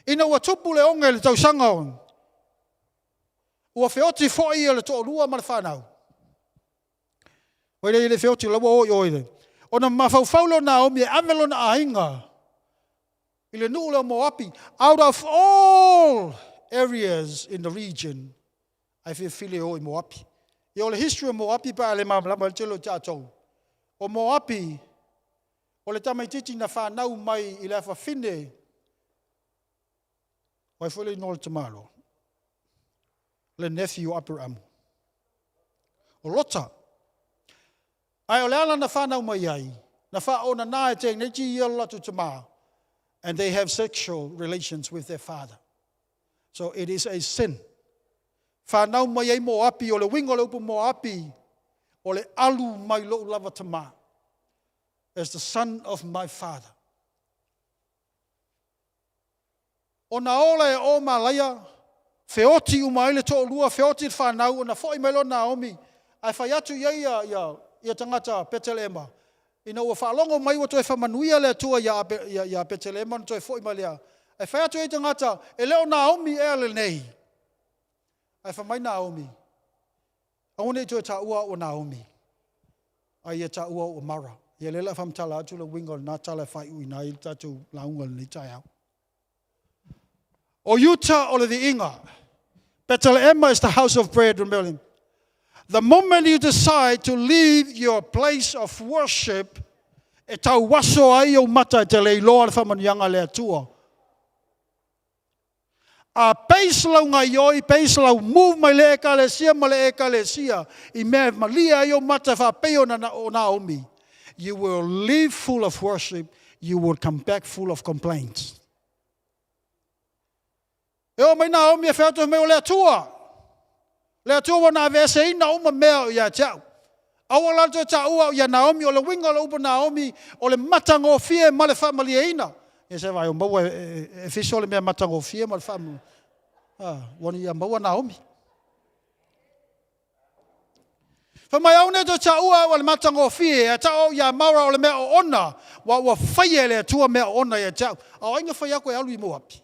Ina ua tupu le oge i le tausaga o ua feoti foi le toalua ma le fanau. Oi le le feoti la ua o i o i le. Ona mafaufau lea o Naomi e ave lona aiga i le nuu lea o Moapi, out of all areas in the region, ae filifili e o i Moapi. Ia o le history o Moapi pe a le malamalama ai le tele o tatou. O Moapi, o le tamaitiiti na fanau mai i le afafine, o ai foi le igoa o le tamaloa? Le nephew o Aperamo. O Lota. Ae o le ala na fanau mai ai, na faaonana e teineiti ia lo latou tama, and they have sexual relations with their father. So it is a sin. Fanau mai ai Moapi, o le uiga o le upu Moapi, o le alu mai lou lava tama. As the son of my father. Ona ola e o malaia, feoti uma ai le toalua, feoti le fanau, ona foi mai loa Naomi, ae fai atu i ai ia, ia, ia tagata Petelehema, ina ua faalogo mai ua toe faamanuia le Atua ia, ia, ia Petelehema ona toe foi mai lea. Ae fai atu i ai tagata, e le o Naomi ea lenei. Ae fai mai Naomi, aua ne i toe taua au o Naomi, a ia taua au o Mara. Ia lea o le a faamatala atu le uiga o lena tala e faaiuina ai le tatou lauga i lenei taeao. O Iuta o le viiga. Beteleema is the house of bread. Remember, the moment you decide to leave your place of worship, e tauaso ai ou mata e te le iloa le faamanuiaga a le Atua. A base lau gaioi, base lau move mai le ekalesia ma le ekalesia i mea e malie ai ou mata e faapei ona o Naomi, you will leave full of worship, you will come back full of complaints. E oo mai Naomi e fai atu mai o le Atua. Le Atua ua na aveeseina uma mea ia te au. Aua la le toe taua au ia Naomi, o le uiga o le upu Naomi, o le matagofie ma le faamalieina. Ia se vaai o maua e, e, e fiso le mea matagofie ma le faa... Ah, ua ia maua Naomi. Fai mai aua nei toe taua au o le matagofie, ae tau au ia Mara o le mea oona, ua ua faia e le Atua mea oona ia te au. A o ai na fai atu e alu i Moapi?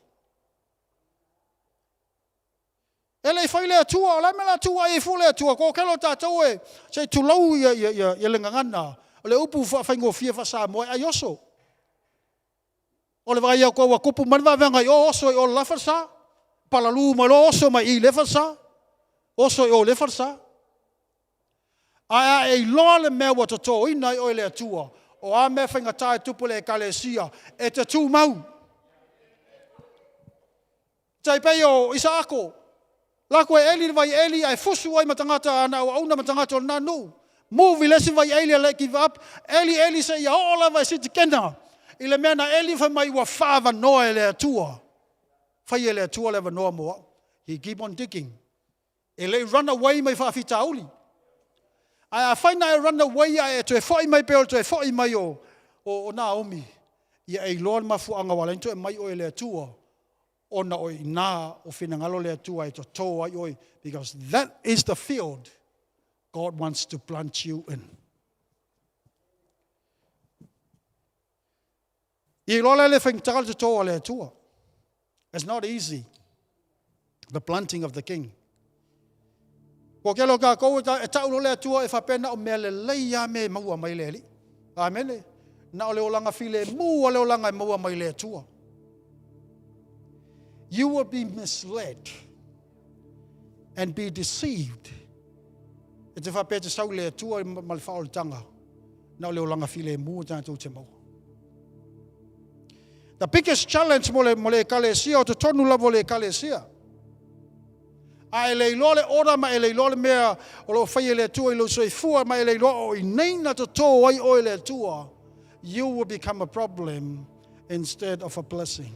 E le i fai le Atua, o le a mea la tuu ai fua le Atua, kokelo tatou e se i tulou ia, ia, ia, ia le gagana, o le upu faafaigofie faa-Samoa e ai oso. O le vaai atu ua tupu mai le vavega i o oso i o le la falesa. Palalū mai loa oso mai i lea falesa. Oso i o lea falesa. Ae a e iloa le mea ua totōina ai oe e le Atua, o a mea faigata e tupu i le Ekalesia, e te tumau. Tai pei o Isaako, lako e eli le vaieli ae fusu ai ma tagata ana auauna ma tagata o lena nuu. Move i le isi vaieli a le give up, eli eli seia oo lava i siti kena. I le mea na eli fai mai ua faaavanoa e le Atua. Fai e le Atua le avanoa mo au. He keep on digging. E le i run away mai faafitauli. Ae afai na e run away ae e toe foi mai pei o le toe foi mai o, o, o Naomi, ia e iloa le mafuaaga ua ala ai ona toe mai oe e le Atua, ona o i ina o finagalo le Atua e totō ai oe, because that is the field God wants to plant you in. Ia iloa la e le faigata le totō a le Atua. It's not easy, the planting of the king. Ua kele o tatou e tau loa le Atua e faapea na o mea lelei lava mea e maua mai le Alii. Amene. Na o le olaga filemu a le olaga e maua mai le Atua. You will be misled and be deceived. E te faapea te sau le Atua ma le faaolataga. Na o le olaga filemu tatou te maua. The biggest challenge mo le, mo le ekalesia, o totonu lava o le ekalesia. A e le iloa le ora ma e le iloa le mea o lo o fai e le Atua i lou soifua ma e le iloa o i nei na totō ai oe le Atua, you will become a problem instead of a blessing.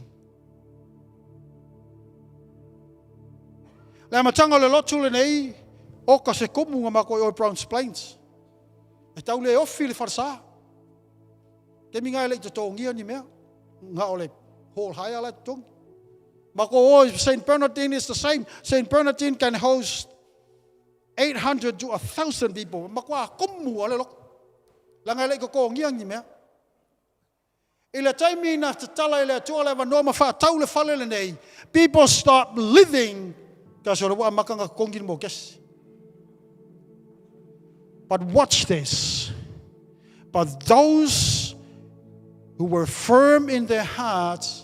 Le amataga o le lotu lenei, oka se kumu nga makou i o i Browns Plains. E tau le ofi le falesa. Taimi nga e le i totogia ni mea. Nga o le hall hire la totogi. Ma ko o St. Bernardine is the same. St. Bernardine can host 800 to 1,000 people. Ma kua kumu a le loko. Langa e le i totogia ni mea. I le taimi na tatala e le Atua le avanoa ma faatau le fale lenei, people stop living kasi o le ua amata ona totogi le mokesi. But watch this. But those who were firm in their hearts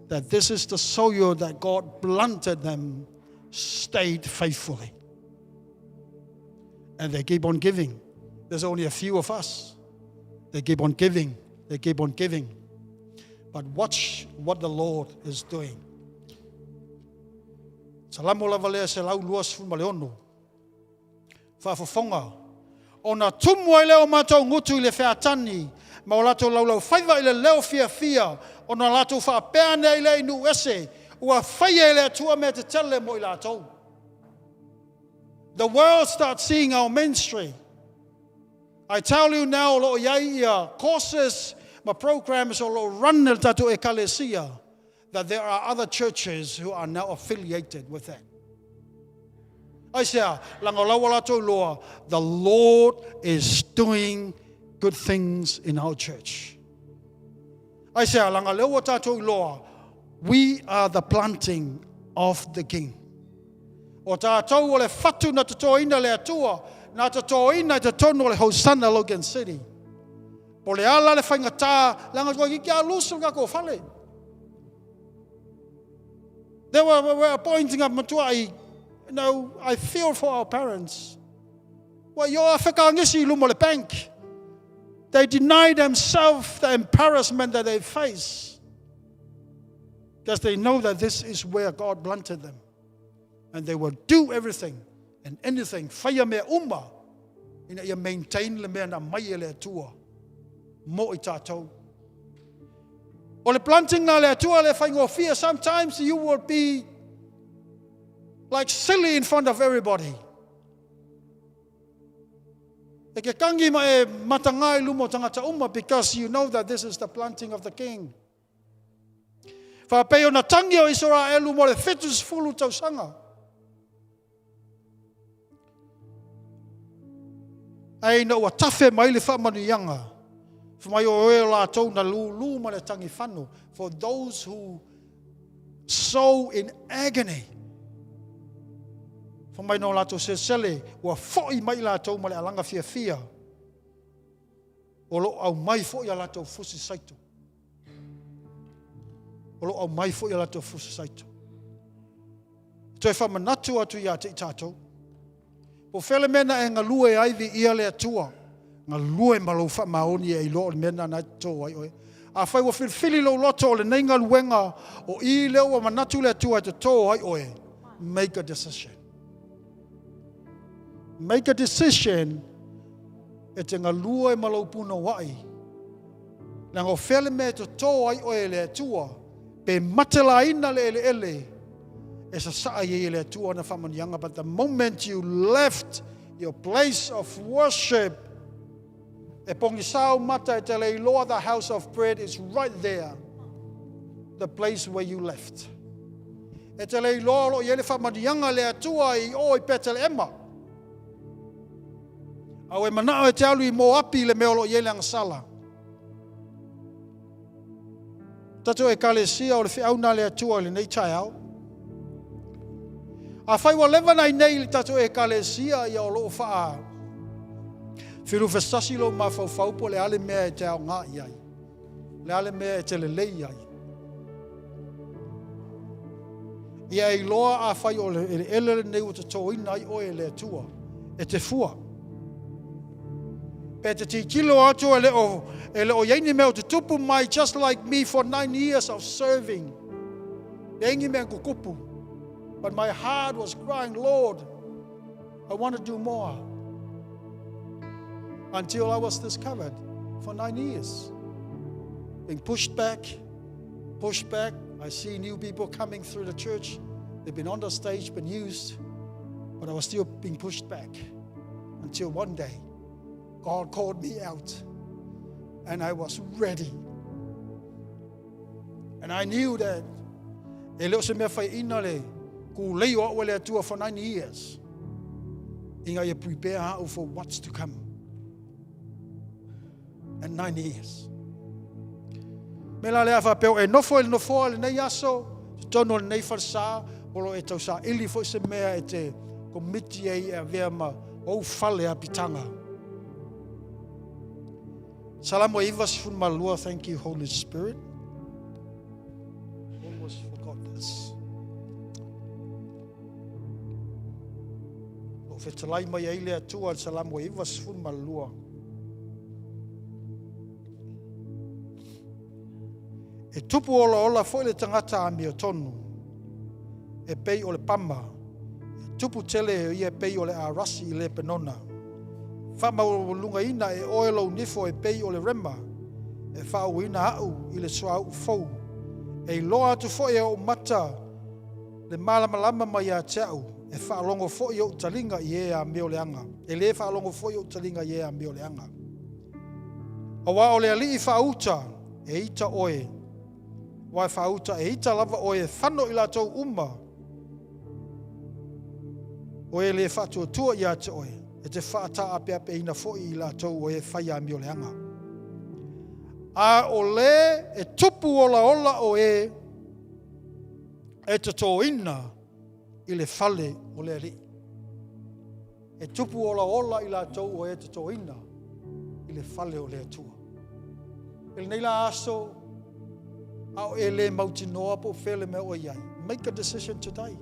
that this is the soil that God planted them stayed faithfully. And they keep on giving. There's only a few of us. They keep on giving. They keep on giving. But watch what the Lord is doing. Salamo lava lea 126. Faafofoga. Ona tumu ai lea o matou gutu i le featani, ma o latou laulaufaiva i le leo fiafia, ona latou faapea ane ai lea i nuu ese, Ua faia e le Atua mea tetele mo i latou. The world starts seeing our ministry. I tell you now, o lo o i ai ia courses ma programs o lo o run e le tatou ekalesia, that there are other churches who are now affiliated with that. Aisea, leaga o la ua latou iloa, the Lord is doing good things in our church. Aisea, leaga lea ua tatou iloa, we are the planting of the King. O tatou o le fatu na totoina le Atua, na totoina i totonu o le Hosanna Logan City. Po le ala le faigata, leaga toeitiiti a lusu le tatou fale. They were, were appointing a matuai. You know, I feel for our parents. Ua i o afe kagisi i luma o le bank. They deny themselves the embarrassment that they face. Because they know that this is where God planted them. And they will do everything and anything, faia mea uma, ina ia maintain le mea na mai e le Atua mo i tatou. O le planting na le Atua le faigofie, sometimes you will be like silly in front of everybody. E ke tangi ma e matagā i luma o tagata uma because you know that this is the planting of the King. Faapei ona tangi o Isaraelu mo le 70 tausaga. Ae ina ua tafe mai le faamanuiaga, fai mai o oe o latou na lūlū ma le tagifano, for those who sow in agony. Fai mai na o latou selesele, ua foi mai latou ma le alaga fiafia, o lo o aumai foi a latou fusi saito. O lo o aumai foi a latou fusi saito. Toe faamanatu atu ia te i tatou. Po o fea le mea na e galue ai viia le Atua, galue ma lou faamaoni e iloa o le mea lena na e toto ai oe. Afai ua filifili lou loto o lenei galuega o i lea ua manatu le Atua e toto ai oe, make a decision. Make a decision e te galue ma lou punouai. Leaga o fea le mea e toto ai oe e le Atua, pe matelaina le eleele e sasaa i ai e le Atua ana faamanuiaga. But the moment you left your place of worship, e pogisa ou mata e te le iloa the house of bread is right there, the place where you left. E te le iloa o lo o i ai le faamanuiaga a le Atua i o i Peteleema. A ua e manao e te alu i Moapi i le mea o lo o i ai le agasala. Tatou Ekalesia o le feau na le Atua i lenei taeao. Afai ua leva na inei i le tatou Ekalesia ia o lo o faa filufesasi lou mafaufau po o le a le mea e te aoga i ai. Le a le mea e te lelei ai. Ia e iloa afai o le eleele lenei ua totoina ai oe e le Atua, e te fua. Pe te tilotilo atu e le o, e le o i ai ni mea o tutupu mai, just like me for 9 years of serving. Leai ni mea tutupu. But my heart was crying, "Lord, I want to do more." Until I was discovered for 9 years. Being pushed back, pushed back. I see new people coming through the church. They've been on the stage, been used, but I was still being pushed back until one day God called me out and I was ready. And I knew that e le o se mea faiaina le kulei o au e le Atua for 9 years. Ina ia prepare au for what's to come. And 9 years. Me la lea faapea e nofo i le nofoa lenei aso, totonu o lenei falesa, o lo e tausaili foi se mea e te komiti ai e avea ma ou fale apitaga. Salamo 92, thank you, Holy Spirit. Almost forgot this. O fetalai mai ai le Atua le Salamo 92. E tupu olaola foi le tagata amiotonu, e pei o le pama, e tupu tele ia e pei o le arasi i Lepenona. Faamaualugaina e oe lou nifo e pei o le rema, e faauuina au i le suauu fou. E iloa atu foi e ou mata le malamalama mai ia te au, e faalogo foi ou taliga i e amioleaga. E le faalogo foi ou taliga i e amioleaga. Auā o le Alii faauta e ita oe, aua e faauta e ita lava oe e fano i latou uma o e le faatuatua ia te oe, e te faataapeapeina foi i latou o e fai amioleaga. A o le e tupu olaola o e e totoina i le fale o le Alii. E tupu olaola i latou o e totoina i le fale o le Atua. I lenei la aso, a o e le mautinoa po o fea le mea o i ai. Make a decision today.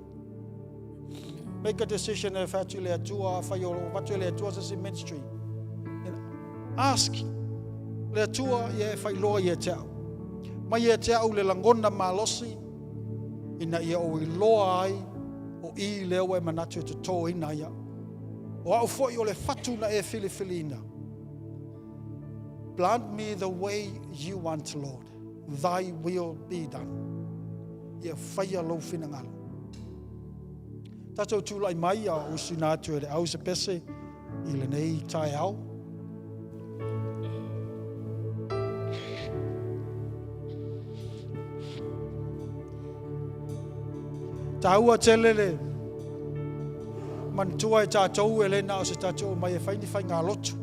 Make a decision e fai atu i le Atua, afai o avatu e le Atua se isi ministry. And ask le Atua ia e faailoa ia te au. Mai ia te au le lagona malosi ina ia ou iloa ai o i lea ua e manatu e totoina ia. O au foi o le fatu na e filifiliina. Plant me the way you want, Lord. Thy will be done. Ia faia lou finagalo. Tatou tulai mai a o usina atu e le au se pese i lenei taeao. Taua tele le manatua e tatou e le na o se tatou omai e fai ni faigalotu.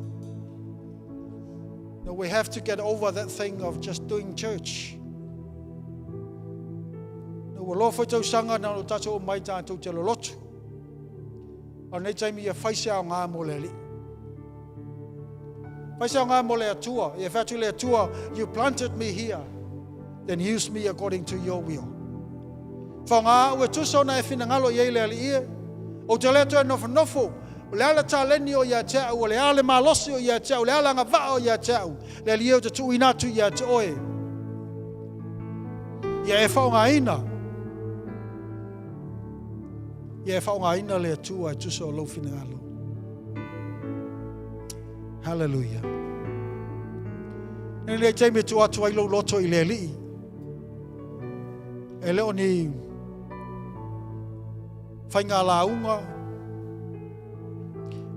No, we have to get over that thing of just doing church. No, ua loa foi tausaga na o tatou omai tatou te lolotu. A o lenei taimi ia fai se aoga mo le Alii. Fai se aoga mo le Atua. Ia fai atu le Atua, you planted me here, then use me according to your will. Faoga au e tusa ona e finagalo i ai le Alii e. Ou te le toe nofonofo, o le a le taleni o ia te au, o le a le malosi o ia te au, o le a le agavaa o ia te au, le Alii e ou te tuuina atu ia te oe. Ia e faogaina. Ia e faogaina le Atua e tusa o lou finagalo. Hallelujah. Nei lenei taimi e tuu atu ai lou loto i le Alii. E le o ni faiga lauga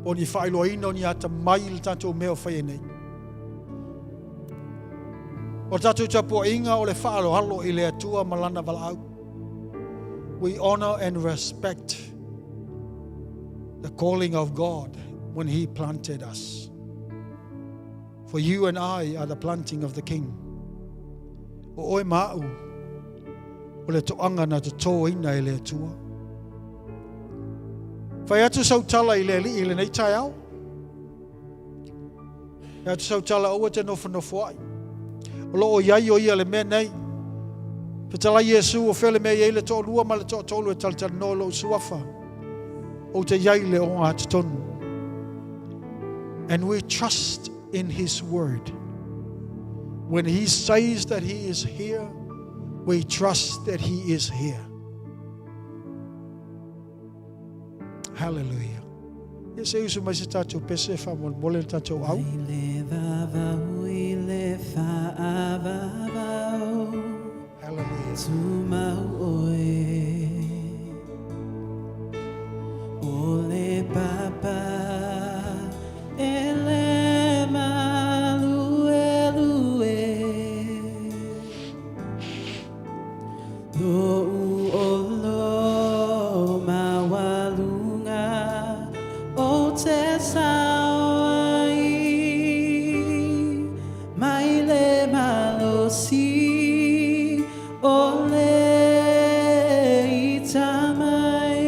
o ni faailoaina o ni atamai i le tatou mea o fai ai nei. O le tatou tapuaiga o le faaaloalo i le Atua ma lana valaau. We honor and respect the calling of God when He planted us. For you and I are the planting of the King. O oe ma au, o le toaga na totōina e le Atua. Fai atu sau tala i le Alii i lenei taeao. Fai atu sau tala aua te nofonofo ai. O lo o iai o ia le mea nei. Fetalai Iesu o fea le mea i ai le toalua ma le toatolu e talatalanoa i lou suafa. Ou te iai le ogatotonu. And we trust in his word. When he says that he is here, we trust that he is here. Hallelujah. Ia se usu mai se tatou pese e faamolemole le tatou au. Mai le vavau i le faavavau. Hallelujah. Tumau oe. O le papa e le maluelue. Lou olo maualuga ou te sao ai mai le malosi o le ita mai.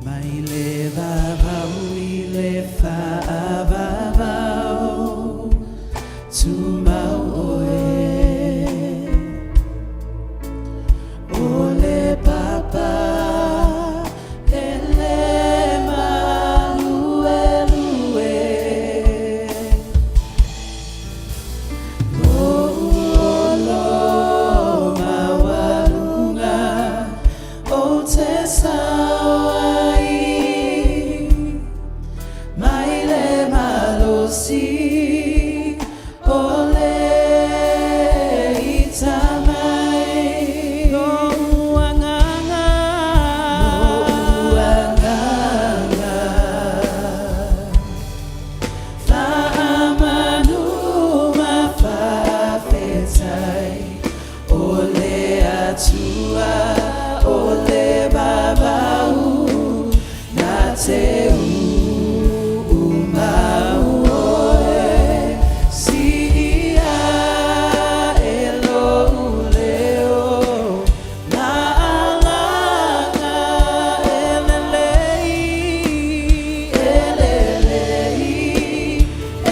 Mai le vavau i le faavavau. Tumau oe. O le papa e le maluelue. Lou olo maualuga ou te sao ai. Mai le malosi o le ita mai. Lou agaga, lou agaga, faamanu ma faafetai, o le Atua o le vavau na te umau oe siia e lou leo maalaga e lelei e lelei e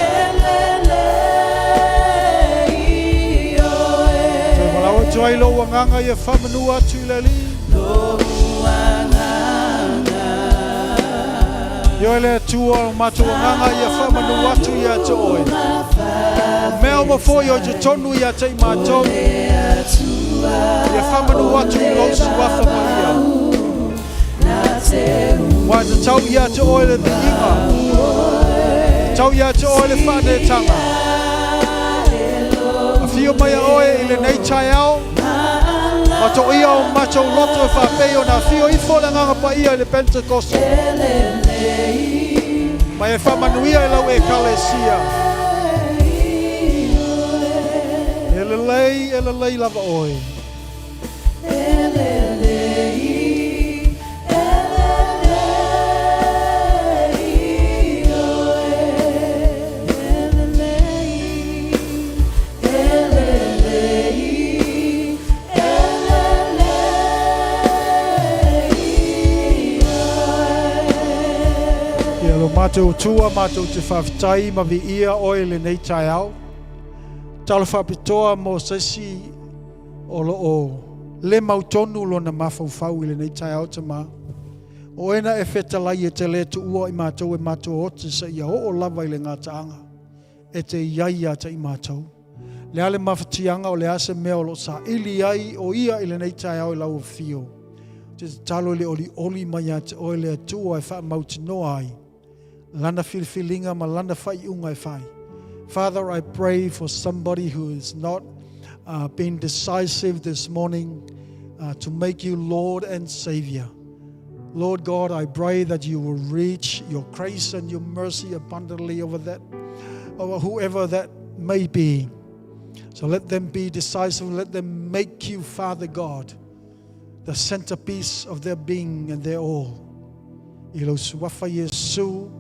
lelei oe. Toe valaau atu ai lou agaga ia faamanua atu i le Alii. Lou agaga. Ioe le Atua o matou agaga ia faamanu atu ia te oe. O mea uma foi o i totonu ia te i matou, ia faamanu atu i lou Suafa Paia. Aua e tatau ia te oe le viiga, tatau ia te oe le faaneetaga. Afio mai a oe i lenei taeao, ma toia o matou loto e faapei ona afio ifo le Agaga Paia i le Pentekoso, ma e faamanuia i lau Ekalesia. E lelei, e lelei lava oe. Ia lo matou Atua, matou te faafetai ma viia oe i lenei taeao. Talo faapitoa mo se isi o lo o le mautonu lona mafaufau i lenei taeao, Tama. O oe na e fetalai e te le tuua i matou e matou ote seia oo lava i le gataaga e te i ai ia te i matou. Le a le mafatiaga o le a se mea o lo o saili ai o ia i lenei taeao i lau afio. Ou te tatalo i le olioli mai ia te oe le Atua e faamautinoa ai lana filifiliga ma lana faaiuga e fai. Father, I pray for somebody who is not been decisive this morning to make you Lord and Savior. Lord God, I pray that you will reach your grace and your mercy abundantly over that, over whoever that may be. So let them be decisive. Let them make you, Father God, the centerpiece of their being and their all. I lou suafa Iesu,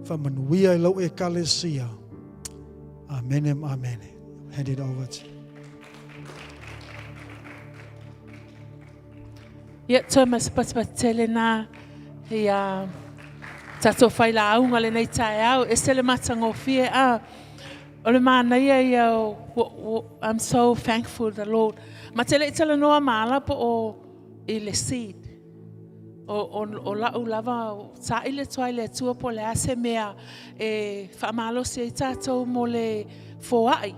faamanuia i lau Ekalesia. Amene ma amene. Hand it over to Ia, toe ma se patipati tele nā ia tātou whai lauga lenei taeao, e se le matagofie a o le manaia ia o, I'm so thankful the Lord. Ma te le i talanoa ma ala po o i le seed. O, o, o la'u lava, saili atu ai le Atua po o le a se mea e faamalosi ai tatou mo le foai.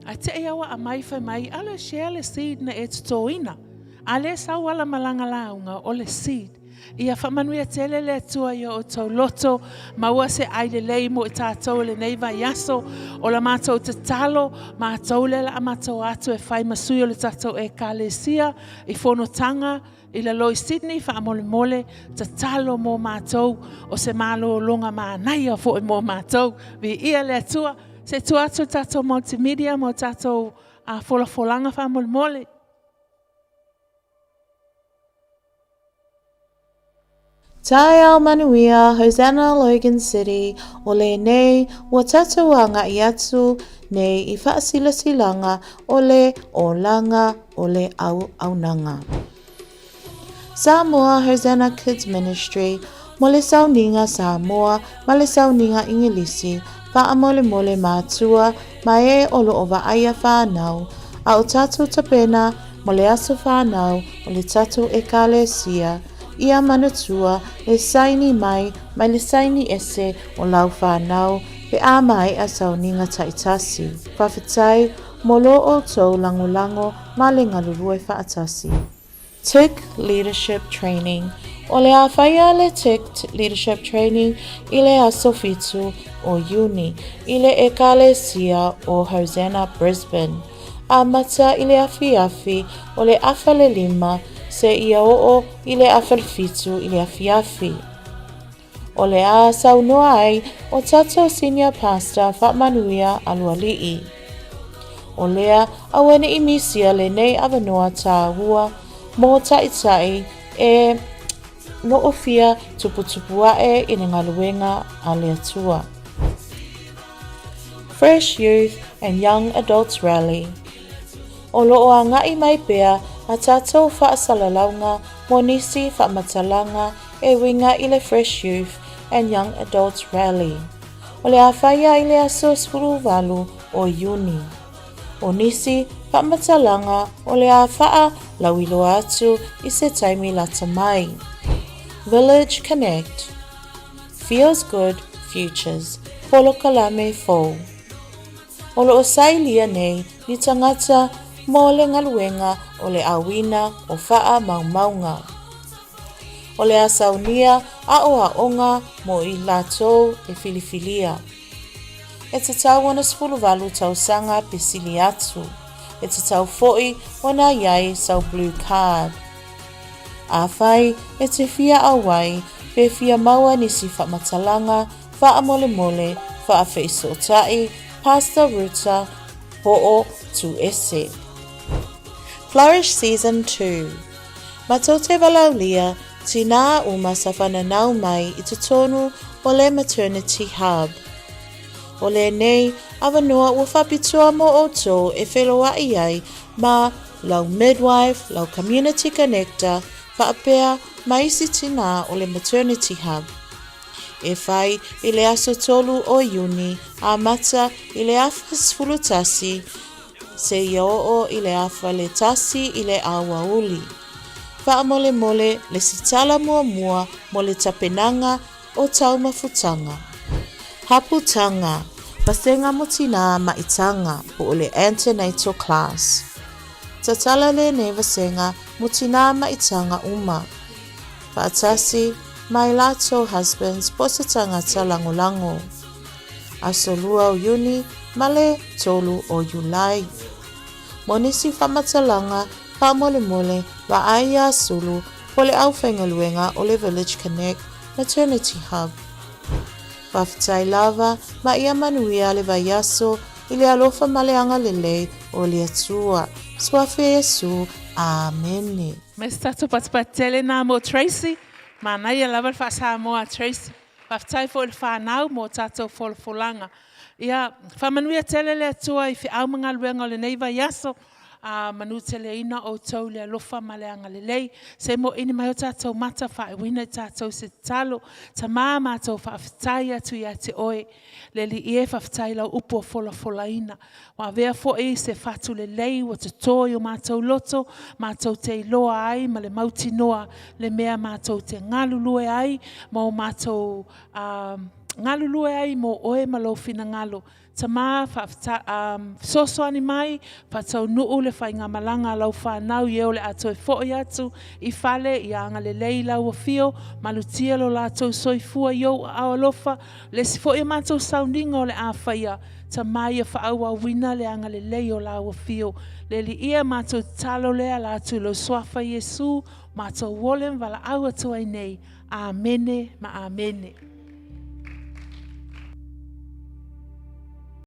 Ae te i au a mai fai mai, ala share le seed na e totoina. A lea sau ala ma lana lauga, o le seed. Ia faamanuia tele le Atua i o outou loto, maua se ai lelei mo i tatou i lenei vaiaso. O la matou tatalo, matou lea la a matou atu e fai ma sui o le tatou Ekalesia i fonotaga i lalo i Sydney, faamolemole, tatalo mo matou, o se malologa manaia foi mo matou. Viia le Atua. Se tua atu le tatou multimedia mo tatou folafolaga faamolemole. Taeao manuia, Hosanna Logan City, o lenei ua tatou agai atu nei i faasilasilaga o le olaga o le auaunaga. Samoa Hosanna Kids Ministry, mo le sauniga Samoa ma le sauniga Igilisi, faamolemole matua ma e o lo o vaaia whanau, a o tatou tapena mo le aso whanau o le tatou Ekalesia, ia manatua le saini mai mai le saini ese o lau whanau pe a maea sauniga taitasi. Faafetai mo lo outou lagolago ma le galulue faatasi. Tick Leadership Training O le a whaia le Tick Leadership Training i le aso 7 o Iuni i le Ekalesia o Hosanna Brisbane. Amata i le afiafi o le afa le 5 seia oo i le afa le 7 i le afiafi. O le a saunoa ai o tatou Senior Pastor Faamanuia Aloalii. O lea auane'i misia lenei avanoa tāua mō Taitai e no'ofia tuputupu a'e i le galuega a le Atua. Fresh Youth and Young Adults Rally O lo o aga'i mai pea a tatou faasalalauga mo nisi faamatalaga e uiga i le Fresh Youth and Young Adults Rally. O le a whaia i le aso 18 o Iuni. O nisi faamatalaga o le a whaa lauiloa atu i se taimi lata mai. Village Connect Feels Good Futures Polokalame Fou O lo o sailia nei ni tagata mo le galuega o le auina o faamaumauga. O le a saunia aʻoaʻoga mo i latou e filifilia. E tatau ona 18 tausaga pe sili atu. E tatau foʻi ona iai sau blue card. Afai e te fia auai pe fia maua nisi faamatalaga faamolemole faafeisootai Pastor Ruta Po'o Tuese. Flourish Season 2. Matou te valaaulia tinā uma sa fananau mai i totonu o le Maternity Hub. O lenei avanoa ua faapitoa mo outou e feloa'i ai ma lau midwife, lau community connector faapea ma isi tinā o le Maternity Hub. E whai i le aso 3 o Iuni amata i le afa 11 seia oo i le afa le tasi i le aoauli. Faamolemole lesitala muamua mo le tapenaga o taumafutaga. Haputaga, Vasega mo Tinā Maitaga po o le Antenatal Class. Tatala lenei vasega mo tinā maitaga uma. Faatasi mai latou husbands po o se tangata lagolago. Aso 2 o Iuni ma le 3 o Iulai. Mo nisi faamatalaga faamolemole vaai iā Sulu po le aufaigaluega o le Village Connect Maternity Hub. Faafetai lava ma ia manuia le vaiaso i le alofa ma le agalelei o le Atua. Suafa Iesu. Amene. Ma se tatou patipati tele na mo Tracy. Manaia lava le faa-Samoa a Tracy. Faafetai foi i le whanau mo tatou folafolaga. Ia, faamanuia tele le Atua i feau ma galuega o lenei vaiaso. A manuteleina outou i le alofa ma le agalelei. Se moʻini mai o tatou mata faaiuina i tatou se tatalo. Tamā matou faafetai atu ia te oe. Le Alii e, faafetai i lau upu ua folafolaina. Ua avea foi se fatu lelei ua toto i o matou loto, matou te iloa ai ma le mautinoa le mea matou te galulue ai ma o matou galulue ai mo oe ma lou finagalo. Tamā, fesoasoani mai, faataunuu le faigamalaga a lau fanau i e o le a toe foi atu i fale, ia agalelei i lau afio, malutia lo latou soifua i ou aao alofa. Le isi foi o matou sauniga o le a faia, Tamā ia faaauauina le agalelei o lau afio. Le Alii e, matou tatalo lea ala atu i lou suafa Iesu, matou ole ma valaau atu ai nei. Amene ma amene.